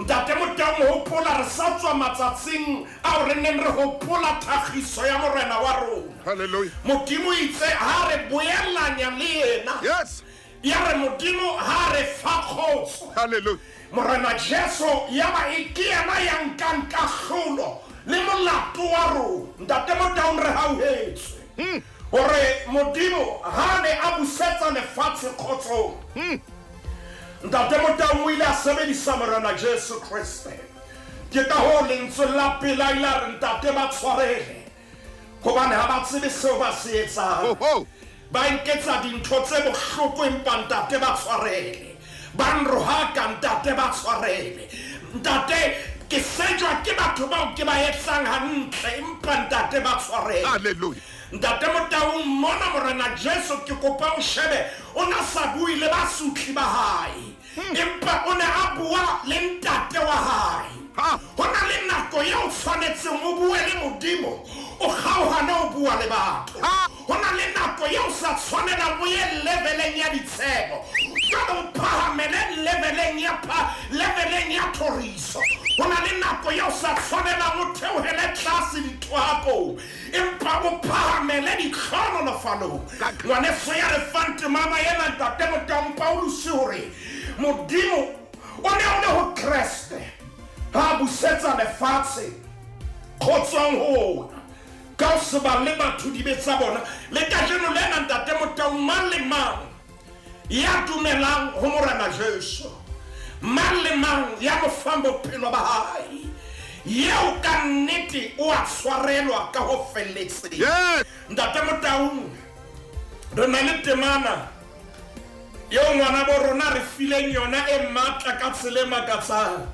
Ntate Motaung, hopola re sa tswa matsatsing ao re neng re hopola thagiso ya Morena wa rona. Hallelujah. Modimo itse ha re boelanya le yena. Yes. Ya re Modimo ha re fa kgotso. Hallelujah. Morena Jesu yaba e ke yena ya nkang kahlolo le molato wa rona. Ntate Motaung, re hauhetswe hore Modimo ha ne a busetsa lefatshe kgotsong. Ntate Motaung o ile a sebedisa Morena Jesu Kreste. Ke ka hoo lentswe la pele a ile a re Ntate ba tshwarele, hobane ha ba tsebe seo ba se etsang. Ho, ho. Ba nketsa dintho tse bohloko, empa Ntate ba tshwarele. Ba nrohaka, Ntate ba tshwarele. Ntate, ke sejwa ke batho bao ke ba etsang hantle, empa Ntate ba tshwarele. Hallelujah. Ntate Motaung, mona Morena Jesu ke kopa o shebe, o na sa bue le basutli ba hae, empa o ne a bua le ntate wa hae. Ha. Ho na le nako eo tshwanetseng o bue le Modimo, o kgaohane o bua le batho. Ha. Ho na le nako eo sa tshwanelang o ye leveleng ya ditshebo, jwale o phahamele leveleng ya leveleng ya thoriso. Ho na le nako eo sa tshwanelang o theohele tlase dithohakong, empa o phahamele ditlhohonolofalong. Ngwaneso ya re fang temana ena Ntate Motaung, Paulus hore Modimo o ne o le ho Kreste ha busetsa lefatshe kgotsong ho ona ka ho se balle batho dibe tsa bona. Le kajeno lena Ntate Motaung, mang le mang ya dumelang ho Morena Jesu, mang le mang ya mo fang bophelo ba hae, eo ka nnete o a tshwarelwa ka ho felletseng. Yes. Ntate Motaung, re na le temana eo ngwana bo rona re fileng yona e matla ka tsela e makatsang.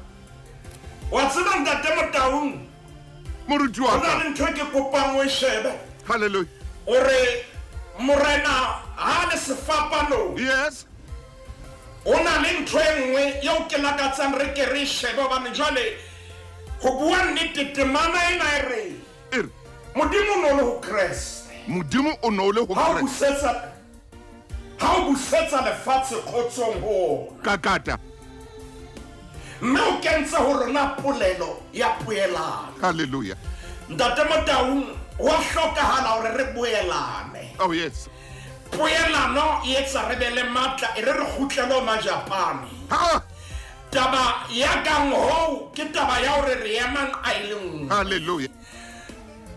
Wa tseba Ntate Motaung, Moruti wa ho na ka. le ntho e ke kopang o e shebe. Hallelujah. O re Morena ha le sefapanong, Yes. o na le ntho e nngwe eo ke lakatsang re ke re e shebe, hobane jwale ho bua nnete temana ena e re E re Modimo o no le ho Kreste. Modimo o no le ho Ha o Kreste. busetsa, ha o busetsa lefatshe kgotsong ho ona. Kakata. Mme o kentse ho rona polelo ya poelano. Hallelujah. Ntate Motaung, ho a hlokahala hore re boelane. Oh yes. Poelano e etsa re be le matla, e re re kgutlele ho Majapane. Ha. Taba ya kang hoo ke taba ya hore re emang a e le nngwe. Hallelujah.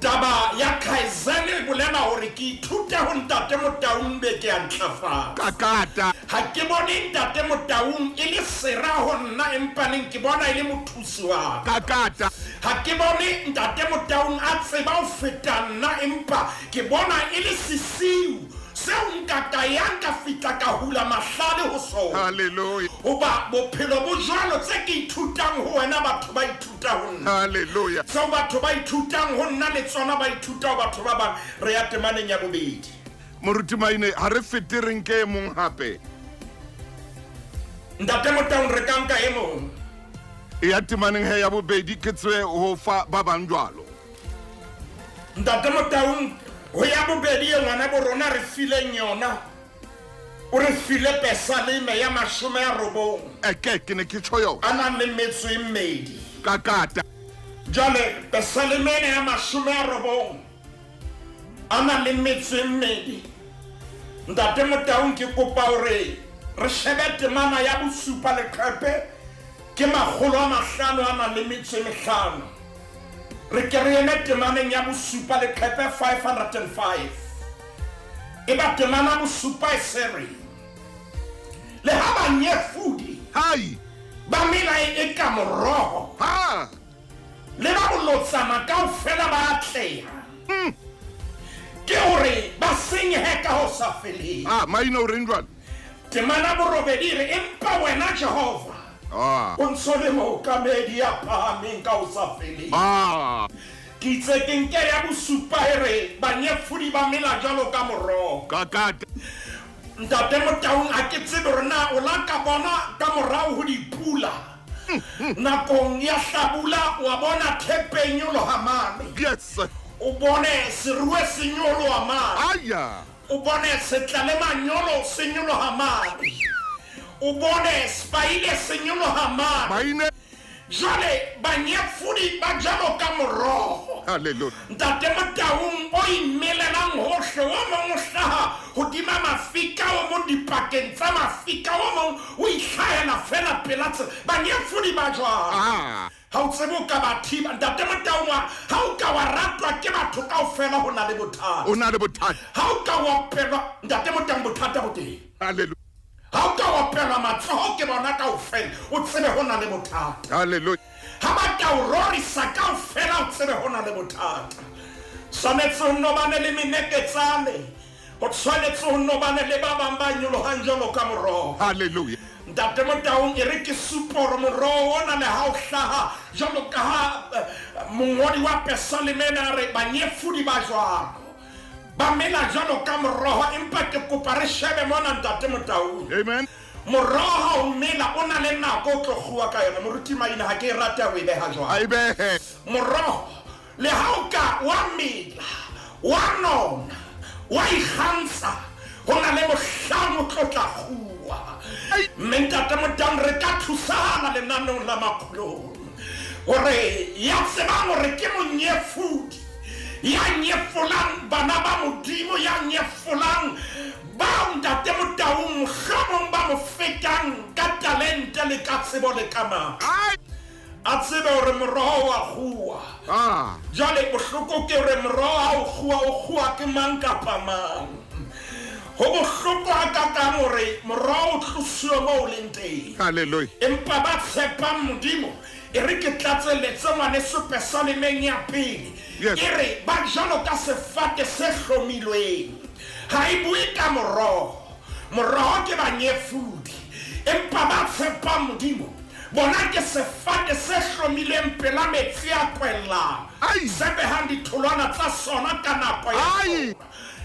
Taba ya Kaizen e bolela hore ke ithute ho Ntate Motaung be ke a ntlafatsa. Kakata. Ha ke bone Ntate Motaung e le sera ho nna, empa neng ke bona e le mothusi wa ka. Kakata. Ha ke bone Ntate Motaung a tseba ho feta nna, empa ke bona e le sesiu seo nka ka yang ka fihla ka hula mahlale ho sona. Hallelujah. Hoba bophelo bo jwalo, tse ke ithutang ho wena batho ba ithuta ho nna. Hallelujah. Tseo batho ba ithutang ho nna le tsona ba ithuta ho batho ba bang. Re ya temaneng ya bobedi. Moruti Maine, ha re fete re nke e mong hape. Ntate Motaung, re ka nka e mong. E ya temaneng he ya bobedi ke tswe ho fa ba bang jwalo. Ntate Motaung, ho ya bobedi e ngwana bo rona re fileng yona. O re file pesaleme ya 90. Eke ke ne ke tjho yona. A nang le metso e mmedi. Ka kata. Jwale pesaleme ena ya 90 a nang le metso e mmedi. Ntate Motaung, ke kopa hore re shebe temana ya bosupa leqepe ke 555. Re ke re eme temaneng ya bosupa leqepe 505. E ba temana bosupa e se re le ha banyefodi hai ba mela e ka moroho ha le ba bolotsana kaofela ba atleha. Ke hore ba senyehe ka ho sa feleng. Ah, maina o reng jwale? Temana borobedi re empa wena Jehova o ntso le mookamedi ya phahameng ka ho sa feleng. Ke itse ke nke ya bosupa e re banyefodi ba mela jwalo ka moroho. Kakata. Ntate Motaung, ha ke tsebe hore na o la ka bona ka morao ho dipula. Nakong ya hlabula wa bona thepe e nyoloha mane. Yes. O bone serue se nyoloha mane. Aya. O bone setla le manyolo se nyoloha mane. O bone spaile se nyoloha mane. Maine. Jwale banyefodi ba jwalo ka moroho. Hallelujah. Ntate Motaung o imelelang hohle, o mong o hlaha hodima mafika, o mong dipakeng tsa mafika, o mong o ihlahela fela pela tsela. Banyefodi ba jwalo. Ha o tsebe o ka ba thiba. Ntate Motaung, ha o ka wa ratwa ke batho kaofela, ho na le bothata. O na le bothata. Ha o ka wa opelwa, Ntate Motaung, bothata bo teng. Hallelujah. Ha o ka opelwa matsoho ke bona kaofela, o tsebe ho na le bothata. Hallelujah. Ha ba ka o rorisa kaofela, o tsebe ho na le bothata. Tshwanetse ho nobane le meneketsane, o tshwanetse ho nobane le ba bang ba nyolohang jwalo ka moroho. Hallelujah. Ntate Motaung, e re ke suporo moroho ona le ha o hlaha jwalo ka ha mongodi wa Pesaleme a re banyefodi ba jwalo ba mela jwalo ka moroho, empa ke kopa re shebe mona Ntate Motaung. Amen. Moroho o mela o na le nako o tlo kguwa ka yona. Moruti Maina, ha ke e rate o e beha jwalo. A e behe. Moroho le ha o ka wa mela, wa nona, wa ikgantsha, ho na le mohlang o tlo tla kguwa. Mme Ntate Motaung, re ka thusana lenaneong la Makgolong hore ya tsebang hore ke monyefodi ya nyefolang bana ba Modimo, ya nyefolang bao Ntate Motaung mohlomong ba mo fetang ka talente le ka tsebo le ka matla. A tsebe hore moroho wa kguwa. Jwale bohloko ke hore moroho ha o kguwa, o kguwa ke mang kapa mang. Ho bohloko hakakang hore moroho o tlosiwe moo o leng teng. Hallelujah. Empa ba tshepang Modimo, e re ke tlatseletse ngwaneso Pesalemeng ya pele. Yes. E re ba jwalo ka sefate se hlomilweng. Ha e bue ka moroho. Moroho ke banyefodi. Empa ba tshepang Modimo, bona ke sefate se hlomilweng pela metsi a kwellang. Se behang ditholwana tsa sona ka nako ya sona.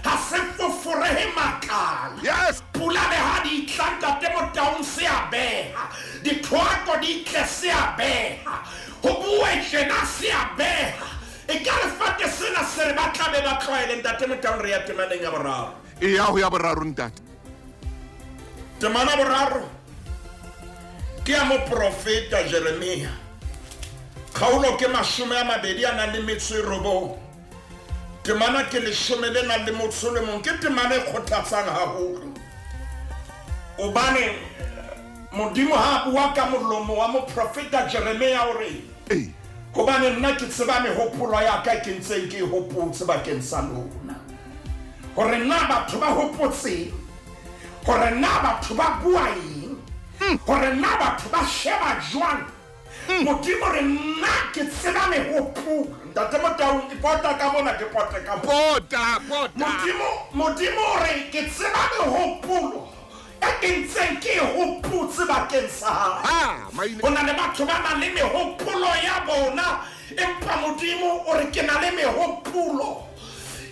Ha se foforehe makala. Yes. Pula le ha di tla, Ntate Motaung, se a beha. Dithoako di tle, se a beha. Ho bue tjena, se a beha. E ka lefate sena se re ba tla be ba tlwaele. Ntate Motaung, re ya temaneng ya boraro. E ya ho ya boraro, ntate. Temana boraro ke ya moprofeta Jeremia. Kgaolo ke 29. Temana ke 11. Ke temana e kgothatsang haholo. Hobane Modimo ha bua ka molomo wa moprofeta Jeremia o re, hobane nna ke tseba mehopolo ya ka ke ntseng ke e hopotse bakeng sa lona. Hore na batho ba hopotseng, hore na batho ba bua eng, hore na batho ba sheba jwang. Modimo re nna ke tseba mehopolo. Ntate Motaung, ke pota ka mona, ke pota ka mona. Pota, pota. Modimo re ke tseba mehopolo e ke ntseng ke e hopotse bakeng sa hao. Ho na le batho ba nang le mehopolo ya bona, empa Modimo o re ke na le mehopolo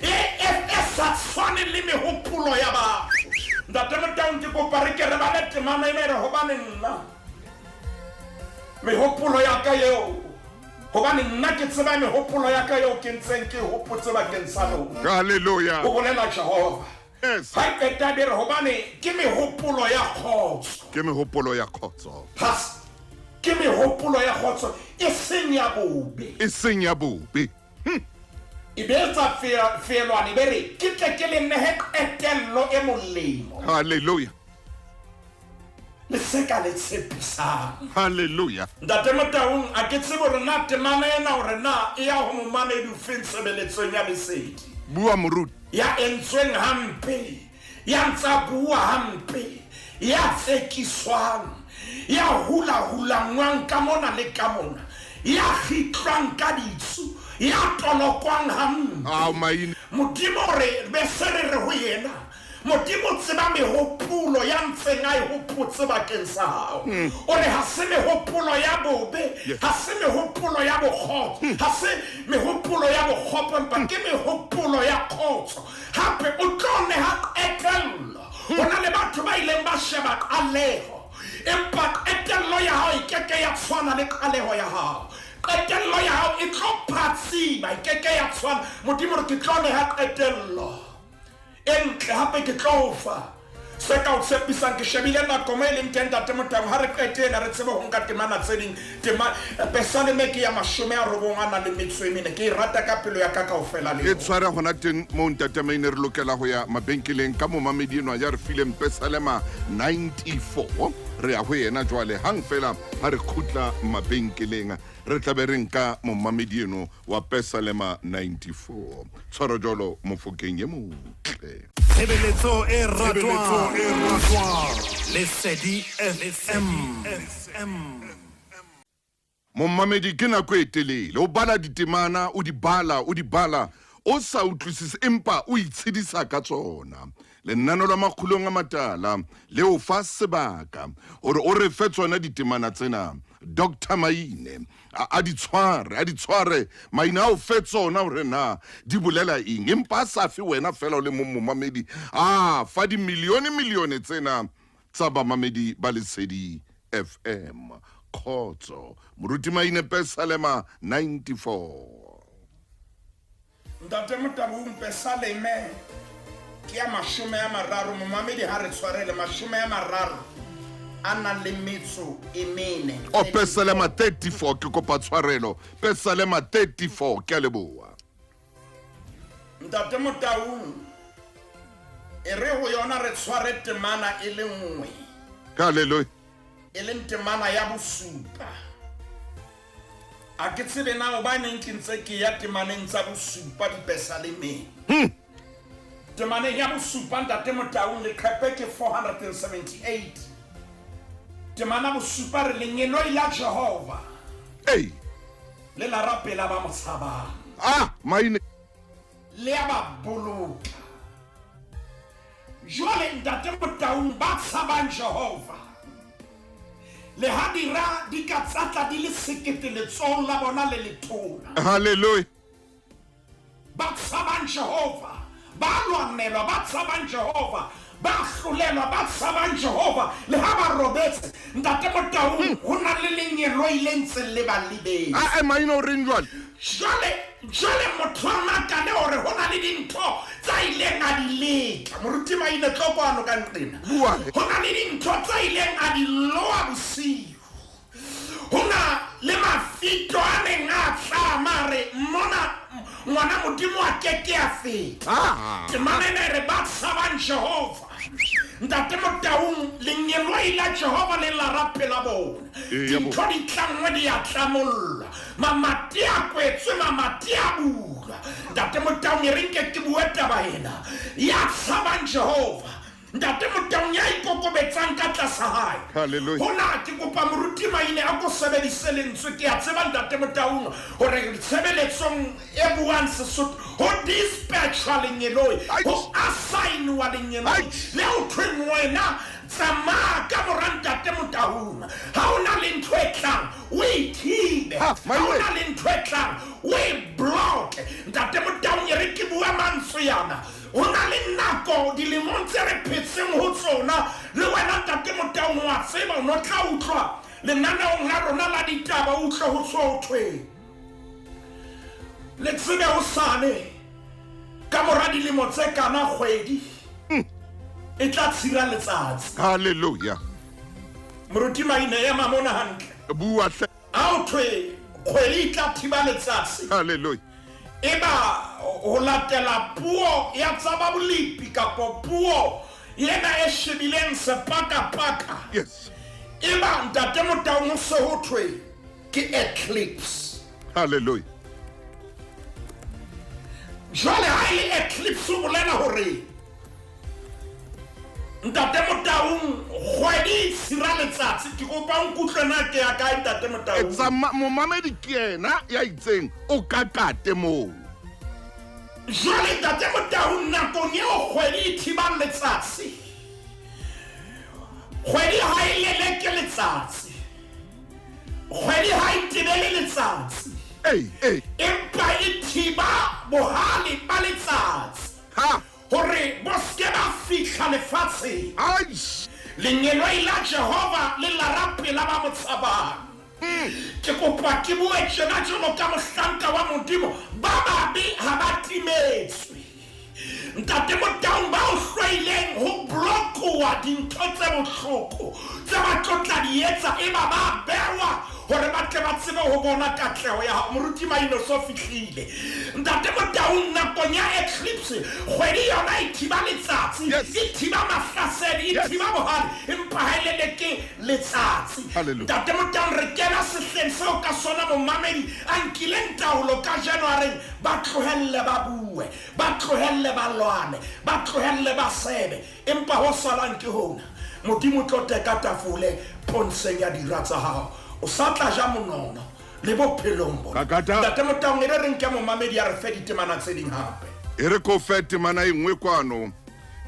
e sa tshwaneng le mehopolo kopa re ke re bale temana ena e re hobane nna mehopolo ya ka eo, hobane nna ke tseba mehopolo ya ka eo ke ntseng ke e hopotse bakeng sa lona. Hallelujah. Ho bolela Jehova. Yes. Ha e qeta be re hobane ke mehopolo ya kgotso. Ke mehopolo ya kgotso. Has ke mehopolo ya kgotso e seng ya bobe. E seng ya bobe. E be etsa feelwane be re ke tle ke le nehe qetello e molemo. Hallelujah. Le se ka le tshepisang. Hallelujah. Ntate Motaung, a ke tsebe hore na temana ena hore na e ya ho momamedi ofeng tshebeletsong ya lesedi. Bua moruti. Ya entsweng hampe, ya ntsa bua hampe, ya tsekiswang, ya hula-hulangwang ka mona le ka mona, ya kgitlwang ka ditsu, ya tolokwang hampe. Ao, maine. Modimo o re be se re re ho yena, Modimo o tseba mehopolo ya ntseng a e hopotse bakeng sa hao. O re ha se mehopolo ya bobe, ha se mehopolo ya bokgopo, ha se mehopolo ya bokgopo, empa ke mehopolo ya kgotso. Hape o tlo neha qetello. Ho na le batho ba ileng ba sheba qaleho, empa qetello ya hao e keke ya tshwana le qaleho ya hao. Qetello ya hao e tlo phatsima, e keke ya tshwana. Modimo o re ke tlo neha qetello e ntle, hape ke tlo o fa se ka o tshepisang. Ke shebile nako mo e leng teng, Ntate Motaung, ha re qete ena re tsebe ho nka temana tse ding. Tema Pesaleme ke ya 94 a nang le metso e mene. Ke e rata ka pelo ya ka kaofela le E yona. tshwara hona teng moo, Ntate Maine, re lokela ho ya mabenkeleng ka momamedi enwa ya re fileng Pesalema 94. Re ya ho yena jwale hang fela ha re kgutla mabenkeleng, re tla be re nka momamedi eno wa Pesalema 94. Tshwaro jwalo Mofokeng e motle. Tshebeletso e ratwang. Lesedi FM. Momamedi, ke nako e telele o bala ditemana, o di bala, o di bala, o sa utlwisise, empa o itshedisa ka tsona. Lenano la Makgulong a Matala le o fa sebaka hore o re fe tsona ditemana tsena. Dr. Maine a di tshware, a di tshware Maine, a o fe tsona hore na di bolela eng, empa a sa fe wena fela o le mong momamedi, a fa dimilione milione tsena tsa bamamedi ba Lesedi FM. Kgotso Moruti Maine, Pesalema 94. Ntate Motaung, Pesaleme ke ya 30. Momamedi, ha re tshwarele, 34 a nang le metso e mene. O Pesalema 34, ke kopa tshwarelo, Pesalema 34, ke a leboha. Ntate Motaung, e re ho yona re tshware temana e le nngwe, Hallelujah. e leng temana ya bosupa. A ke tsebe na hobaneng ke ntse ke ya temaneng tsa bosupa dipesalemeng. Temaneng ya bosupa, Ntate Motaung, leqhepe ke 478. Temana bosupa re lengeloi la Jehova Ei. le la rapela ba mo tshabang, Ah, Maine. le ya ba boloka. Jwale Ntate Motaung, ba tshabang Jehova, le ha dira di ka tsatla di le sekete letsohong la bona le letona, Hallelujah. ba tshabang Jehova ba lwanelwa, ba tshabang Jehova ba hlolelwa, ba tshabang Jehova le ha ba robetse, Ntate Motaung, ho na le lengeloi le ntseng le ba lebetse. Ah, Maine, o reng jwale? Jwale motho a makale hore ho na le dintho tsa ileng a di leka. Moruti Maine, tlo kwano ka nqena. Bua. Ho na le dintho tsa ileng a di loa bosiu. Ho na le mafito a neng a tla mare mona ngwana Modimo a keke a feta. Ah. Temana ena e re ba tshabang Jehova, Ntate Motaung, lengeloi la Jehova le la rapela bona. Eya bo. Dintho di tlanngwe di a tlamollwa, mamati a kwetswe, mamati a bulwa. Ntate Motaung, e re nke ke bue taba ena. Ya tshabang Jehova, Ntate Motaung, ya ikokobetsang ka tlasa hae. Hallelujah. Hona ke kopa moruti Maine a ko sebedise lentswe. Ke a tseba, Ntate Motaung, hore tshebeletsong e buang Sesotho ho dispatchwa lengeloi, Ai. ho assign-wa lengeloi Ai. le ho thweng wena tsamaya ka mora Ntate Motaung. Ha o na le ntho e tlang, o e thibe. Ha, Ha o Maine. na le ntho e tlang, o e block. Ntate Motaung, e re ke bua mantswe mantswe yana. Ho na le nako dilemong tse re phetseng ho tsona, le wena Ntate Motaung wa tseba, o no tla utlwa lenaneong la rona la ditaba, o utlwe ho tswa ho thweng. Le tsebe hosane ka mora dilemo tse kana kgwedi e tla tshira letsatsi. Hallelujah. Moruti Maine, ema mona hantle. Bua hle. Ha o thwe kgwedi e tla thiba letsatsi. Hallelujah. Eba ho latela puo ya tsa ba bolepi kapo puo yena e shebileng sepakapaka. Yes. Eba Ntate Motaung ho se ho thwe ke eclipse. Hallelujah. Jwale ha e le eclipse o bolela hore Ntate Motaung kgwedi e tshira letsatsi. Ke kopa o nkutlwe na ke ya kae Ntate Motaung. Etsa momamedi ke yena ya itseng o kakate moo. Jwale Ntate Motaung nakong eo kgwedi e thibang letsatsi, kgwedi ha e leleke letsatsi, kgwedi ha e tebele letsatsi, Ei, ei. empa e thiba bohale ba letsatsi Ha. hore bo seke ba fihla lefatsheng. Aish. Lengeloi la Jehova le lara pela ba mo tshabang. Ke kopa ke bue tjena jwalo ka mohlanka wa Modimo, ba babe ha ba timetswe. Ntate Motaung, ba o hlwaileng ho blokoa dintho tse bohloko tse ba tlo tla di etsa, eba ba bewa hore ba tle ba tsebe ho bona katleho ya hao. Moruti Maino so fihlile. Ntate Motaung, nakong ya eclipse kgwedi yona e thiba letsatsi, Yes. e thiba mahlasedi, e Yes. thiba bohale, empa ha e leleke letsatsi. Hallelujah. Ntate Motaung, re kena sehleng seo ka sona momamedi a nkileng taolo ka jeno a reng ba tlohelle ba bue, ba tlohelle ba lwane, ba tlohelle ba sebe, empa ho salang ke hona. Modimo tlo teka tafole pontsheng ya dira tsa hao. O sa tla ja monono le bophelong bona. Kakata. Ntate Motaung, e re re nke momamedi a re fe ditemana tse ding hape. E re ko fe temana e nngwe kwano,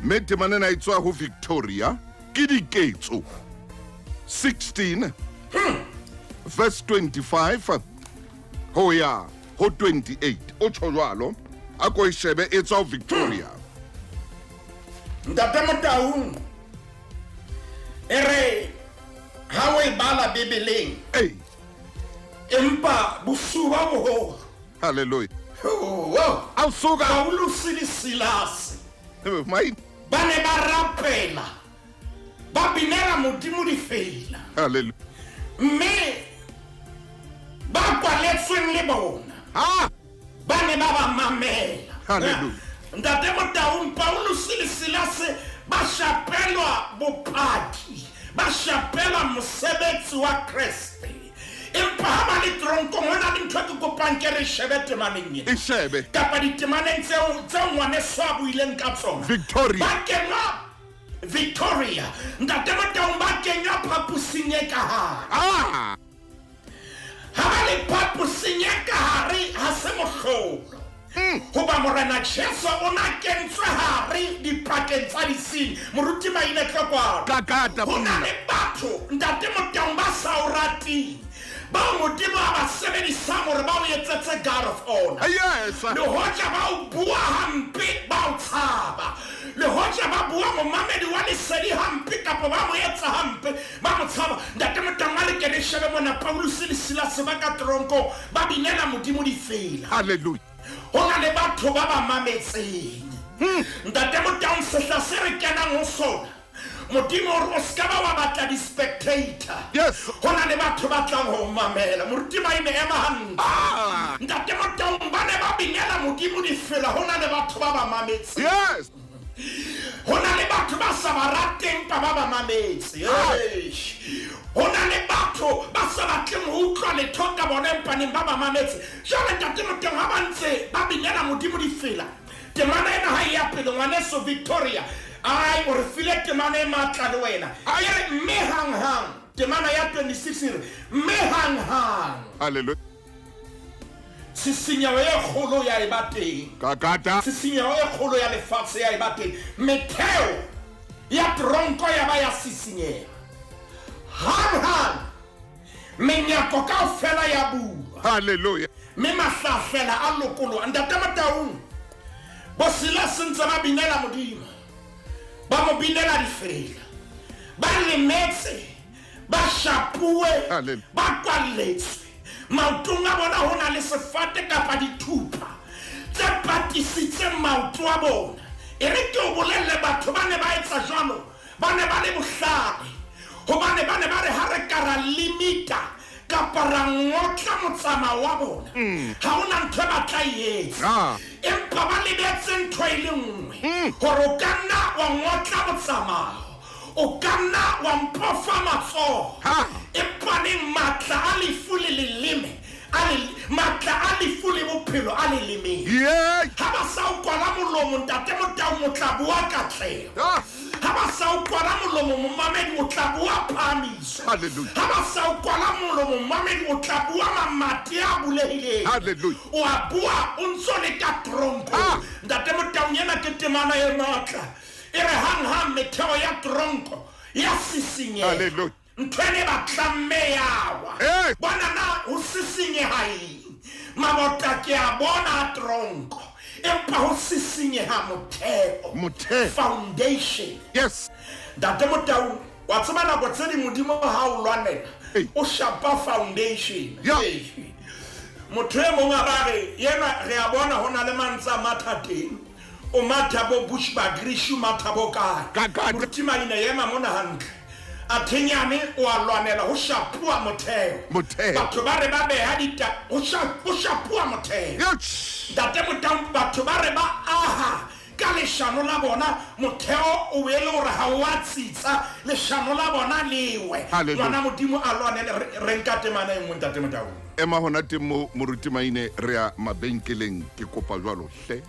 mme temana ena e tswa ho Victoria, ke Diketso 16 verse 25 ho ya ho 28. O tjho jwalo, a ko e shebe, e tswa ho Victoria. Ntate Motaung, e re ha o e bala Bibeleng, Ei. empa bosiu ba boholo. Hallelujah. Oh, A o soka. Paulus le Silas Mai. ba ne ba rapela, ba binela Modimo difela. Hallelujah. Mme ba kwaletsweng le bona Ha. ba ne ba ba mamela. Hallelujah. Ntate Motaung, Paulus le Silas ba shapelwa bopaki, ba shapelwa mosebetsi wa Kreste. Empa ha ba le tronkong, ho na le ntho e ke kopang ke re shebe temaneng ena. E shebe. Kapa ditemaneng tseo ngwaneso a buileng ka tsona. Victoria. Ba kenngwa Victoria. Ntate Motaung, ba kenywa phaposing e ka hare. Ah. Ha ba le phaposing e ka hare, ha se mohlolo. Hoba Morena Jesu o na kentswe hare dipakeng tsa disenyi. Moruti Maine Tlokwana. Kakata, Ho na monna. le batho, Ntate Motaung, ba sa o rateng, bao Modimo a ba sebedisang hore ba o etsetse guard of honor. Yes. Le hoja ba o bua hampe, ba o tshaba. Le hoja ba bua momamedi wa lesedi hampe kapa ba mo etsa hampe, ba mo tshaba. Ntate Motaung, a re ke re shebe mona Paulus le Silas ba ka tronkong, ba binela Modimo difela. Hallelujah. Ho na le batho ba ba mametseng. Ntate Motaung, sehla se re kenang ho sona, Modimo o re o ska ba wa batla di-spectator. Yes. Ho na le batho ba tlang ho mamela. Moruti Maine, ema hantle. Ah. Ntate Motaung, ba ne ba binela Modimo difela, ho na le batho ba ba mametseng. Yes. Ho na le batho ba sa ba rateng pa ba ba mametse. Eish. Ho na le batho ba sa batleng ho utlwa letho ka bona empa neng ba ba mametse. Jwale Ntate Motaung, ha ba ntse ba binela Modimo difela, temana ena ha e ya pele, ngwaneso Victoria, ai, o re file temana e matla le wena. Ai. E re, mme hang-hang, temana ya 26 e re, mme hang-hang. Hallelujah. Tshisinyeho e kgolo ya eba teng. Kakata. Tshisinyeho e kgolo ya lefatshe ya eba teng. Metheo ya tronko ya ba ya sisinyeha. Hang-hang, menyako kaofela ya bulwa. Hallelujah. Mme mahlahlela a lokoloha. Ntate Motaung, bo Silas se ntse ba binela Modimo, ba mo binela difela, ba lemetse, ba shapuwe, ba kwalletswe maotong a bona. Ho na le sefate kapa dithupa tse patisitseng maoto a bona. E re ke o bolelle, batho ba ne ba etsa jwalo ba ne ba le bohlale, hobane ba ne ba re ha re ka ra limita kapa ra ngotla motsamao wa bona, ha hona ntho e ba tla e etsa. Empa ba lebetse ntho e le nngwe, hore o ka nna wa ngotla motsamao, o ka nna wa mpofa matsoho, empa neng matla a lefu le leleme, matla a lefu le bophelo a lelemeng. Ha ba sa o kwala molomo, ntate Motau, o tla bua katleho. Ha ba sa o kwala molomo, momamedi, o tla bua phahamiso. Ha ba sa o kwala molomo, momamedi, o tla bua mamati a bulehileng. O a bua o ntso le ka tronko. Ntate Motaung, ena ke temana e matla. E re hanghang metheo ya tronko ya sisinyeha. Ntho e ne ba tlamme ya wa. Bona na ho sisinyeha eng? Mabota ke a bona a tronko, empa ho sisinyeha motheo. Motheo. Foundation. Ntate Motau, wa tseba nako tse ding Modimo ha o lwanela, o shapa foundation. Motho e mong a ba re, yena re a bona ho na le mantsa a matha teng. O matha bo Bushbuckridge, o matha bo kae. Moruti Maine, ema mona hantle. A thenyane o a lwanela ho shapuwa motheo. Batho ba re ba beha dita ho shapuwa motheo. Ntate Motau, batho ba re ba aha ka leshano la bona, motheo o e le hore ha o a tsitsa, leshano la bona lewe. Ngwana Modimo a lwanele. Re nka temana e nngwe, ntate Motau. Ema hona teng mo, moruti Maine, re ya mabenkeleng, ke kopa jwalo hle.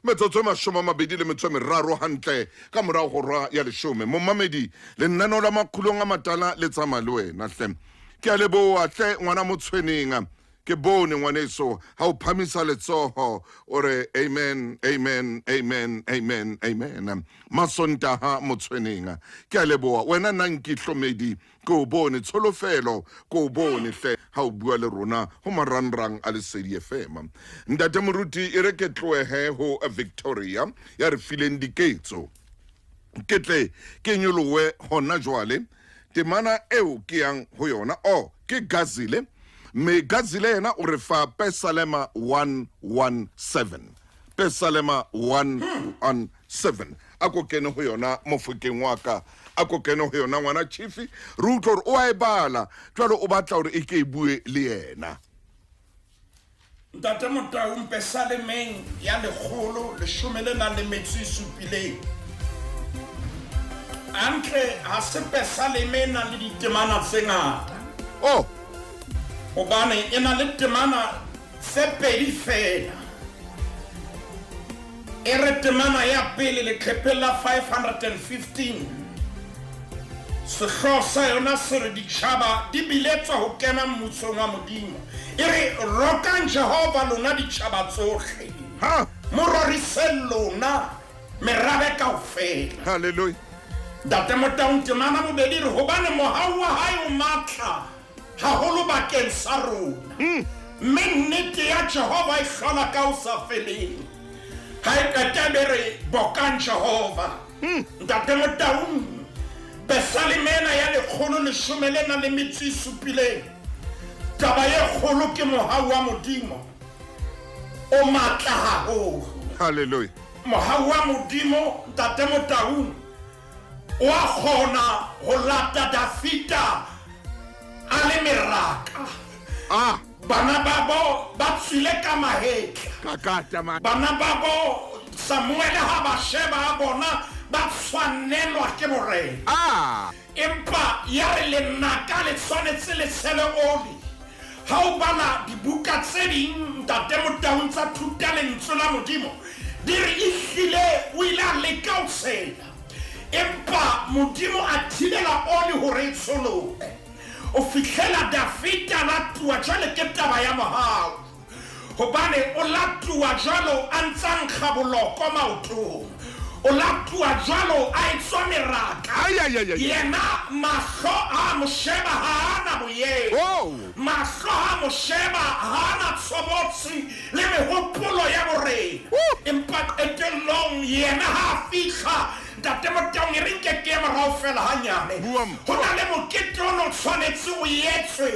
Metsotso e 23 hantle ka morao ho hora ya 10. Momamedi, lenaneo la Makgulong a Matala le tsamaya le wena hle. Ke a leboha hle ngwana Motshweneng. Ke bone ngwaneso ha o phamisa letsoho o re amen, amen, amen, amen, amen. Masontaha Motshweneng, ke a leboha. Wena Nanki Hlomedi, ke o bone. Tsholofelo, ke o bone hle ha o bua le rona ho marangrang a Lesedi FM. Ntate Moruti, e re ke tlohe ho Victoria ya re fileng diketso, ke tle ke nyolohe hona jwale. Temana eo ke yang ho yona, o ke Gazile, mme Gazile yena o re fa Pesalema 117. Pesalema 117, a ko kene ho yona mofokeng wa ka, a ko kene ho yona ngwana Chifi, re utlwe hore o a e bala jwale, o batla hore e ke e bue le yena. Ntate Motau, Pesalemeng ya 117. Hantle ha se pesaleme e nang le ditemana tse ngata. Hobane e na le temana tse pedi fela. E re temana ya pele leqepheng la 515. Sehlooho sa yona se re ditjhaba di biletswa ho kena mmusong wa Modimo. E re rokang Jehova lona ditjhaba tsohle. Mo roriseng lona merabe kaofela. Hallelujah. Ntate Motaung, temana bobedi re hobane mohau wa hae o matla haholo bakeng sa rona. Mme nnete ya Jehova e hlola ka ho sa feleng. Ha e qeta be re bokang Jehova. Ntate Motaung, Pesaleme ena ya 117, taba e kgolo ke mohau wa Modimo o matla haholo. Hallelujah. Mohau wa Modimo, ntate Motaung, o a kgona ho lata Dafita a le meraka. Bana babo ba tswile ka mahetla. Bana babo Samuele ha ba sheba a bona ba tshwanelwa ke morena. Empa ya re lenaka le tshwanetse le tshele oli. Ha o bala dibuka tse ding, ntate Motaung, tsa thuta lentswe la Modimo, di re ehlile o ile a leka ho tshela, empa Modimo a thibela oli hore e tsholohe. O fihlela Dafita latuwa jwale ke taba ya mohau, hobane o latuwa jwalo a ntsa nkga boloko maotong, o latuwa jwalo a etswa meraka. Yena mahlo a mo sheba ha ana boyeng, mahlo a mo sheba ha ana tshobotsi le mehopolo ya borena. Empa Hoba qetellong yena ha fihla ntate Motaung e re nke ke ye morao fela hanyane. Ho na le mokete o no tshwanetse o etswe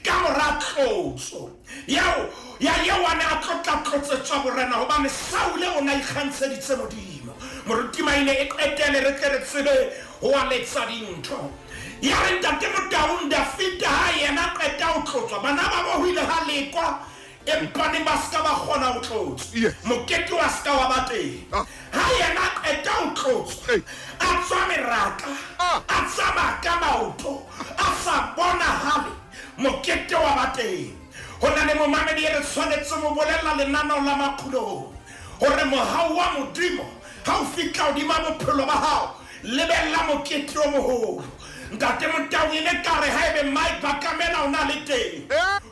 ka mora tlotso yeo ya eo a ne a tlo tla tlotsetswa borena, hobane Saule o ne a ikgantsheditse Modimo. Moruti Maine e qetele re tle re tsebe ho aletsa dintho. Ya re ntate Motaung Dafita ha yena a qeta ho tlotswa, bana babo ho ile ha lekwa empa ne ba se ka ba kgona ho tlotswa. Mokete wa se ka wa ba teng. Ha yena a qeta ho tlotswa, a tswa meraka, a tsamaya ka maoto, a sa bonahale, mokete wa ba teng. Ho na le momamedi e re tshwanetse mo bolella lenaneo la Makgulong hore mohau wa Modimo ha o fihla hodima bophelo ba hao, lebella mokete o moholo. Ntate Motau e ne kare haebe Mike Bakamela o na le teng,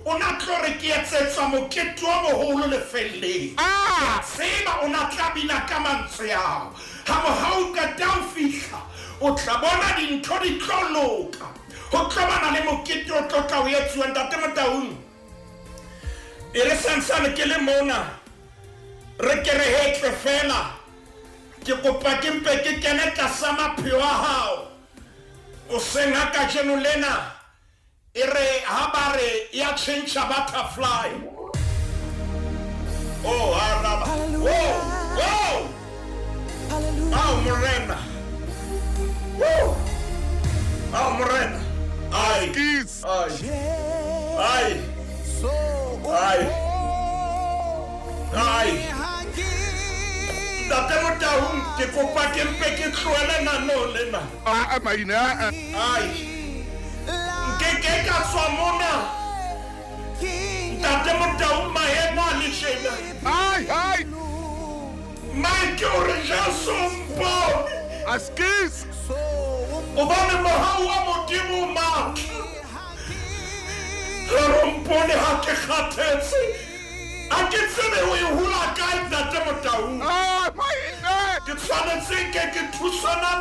o na tlo re ke etsetswa mokete o moholo lefelleng. Ke a tseba o na tla bina ka mantswe ao. Ha mohau o qeta ho fihla, o tla bona dintho di tlo loka. Ho tlo bana le mokete o tlo tla o etsuwa. Ntate Motaung, e re santsane ke le mona, re ke re hetle fela. Ke kopa ke mpe ke kene tlasa mapheo a hao. O seng ha kajeno lena e re ha ba re ya tjhentjha butterfly. Oh, araba. Oh, oh. Ao morena. Woo. Ao morena. Ai. Ai. Ai. Ai. Ai. Ntate Motaung, ke kopa ke mpe ke tlohele nano lena. Ah, Maine. Ai. Nke ke ka tswa mona. Ntate Motaung, maemo a le tjena. Ai, ai. Mike o re Jesu mpone. Askis. Hobane mohau wa Modimo o matla. Re re mpone ha ke kgathetse. A ke tsebe o e hula kae ntate Motaung. Ah, Maine. Ke tshwanetse ke ke thusana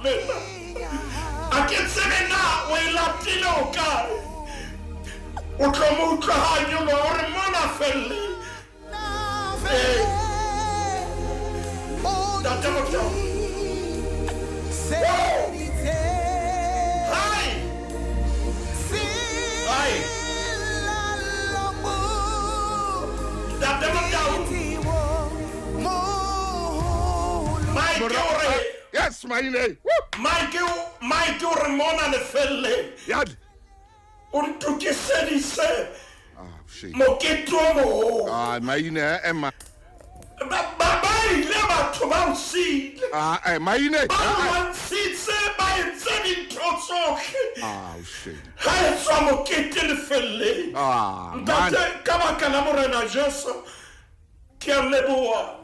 lena. A ke tsebe na o e latile o kae. O tlo mo utlwa ha a nyoloha o re mona felle. Ee. Ntate Motaung. Hai. Hai. Ntate Motaung. Mike o re. Yes, Maine. Mike o re mona lefelleng. Yad. O ntokiseditse Ah, shit. mokete o moholo. Ah, Maine, Emma. Ba ba ile batho ba o siile. Ah, Maine. Ba lwantshitse, ba entse dintho tsohle. Ah, shit. Ha etswa mokete lefelleng. Ah, man. Ntate, ka baka la Morena Jesu, ke a leboha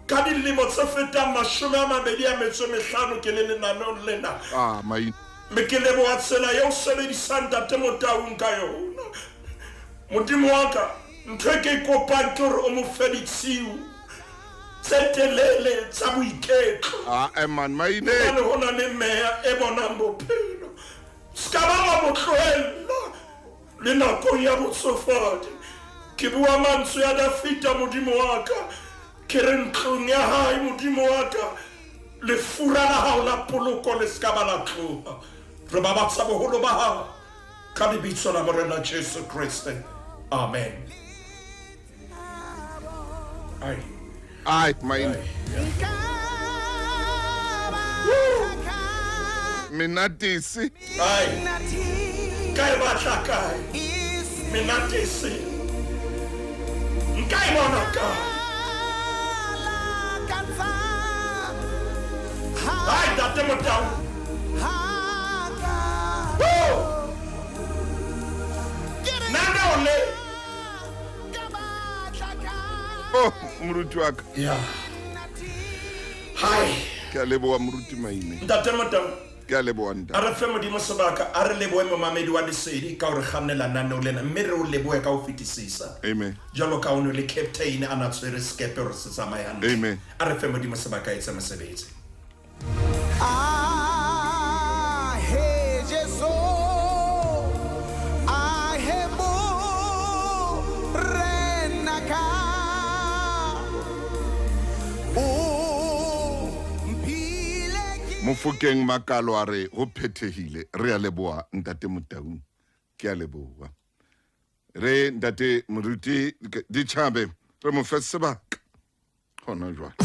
ka dilemo tse fetang 25 ke le lenaneong lena. Ah, Maine. Mme ke leboha tsela eo sebedisang ntate Motaung ka yona. Modimo wa ka, ntho e ke e kopang ke hore o mo fe ditshiu tse telele tsa boiketlo. Ah, man, Maine. Hobane ho na le meya e bonang bophelo. Se ka ba wa mo tlohella le nakong ya botsofadi. Ke bua mantswe a Dafita, Modimo wa ka. Ke re ntlong ya hae, Modimo wa ka, lefura la hao la poloko le se ka ba la tloha. Re babatsa boholo ba hao ka lebitso la Morena Jesu Kreste. Amen. Ai. Ai, Maine. Menatisi. Ai. Kae batla kae? Menatisi. Nka e bona kae? Ai, ntate Motaung. Woo! Nana o le. Oh, moruti wa ka. Yeah. Hai. Ke a leboha moruti Maine. Ntate Motaung. Ke a leboha ntate. A re fe Modimo sebaka, a re lebohe momamedi wa Lesedi ka hore kgannela naneo lena, mme re o lebohe ka ho fetisisa. Amen. Jwalo ka o ne le captain a na tshwere sekepe hore se tsamaye hantle. Amen. A re fe Modimo sebaka a etse mosebetsi. Ah, hey, Jesu. Ah, hey, Morena ka. Mofokeng Makalo a re ho phethehile. Re a leboha ntate Motaung. Ke a leboha. Re ntate Moruti Ditjhabe re mo fe sebaka hona jwale.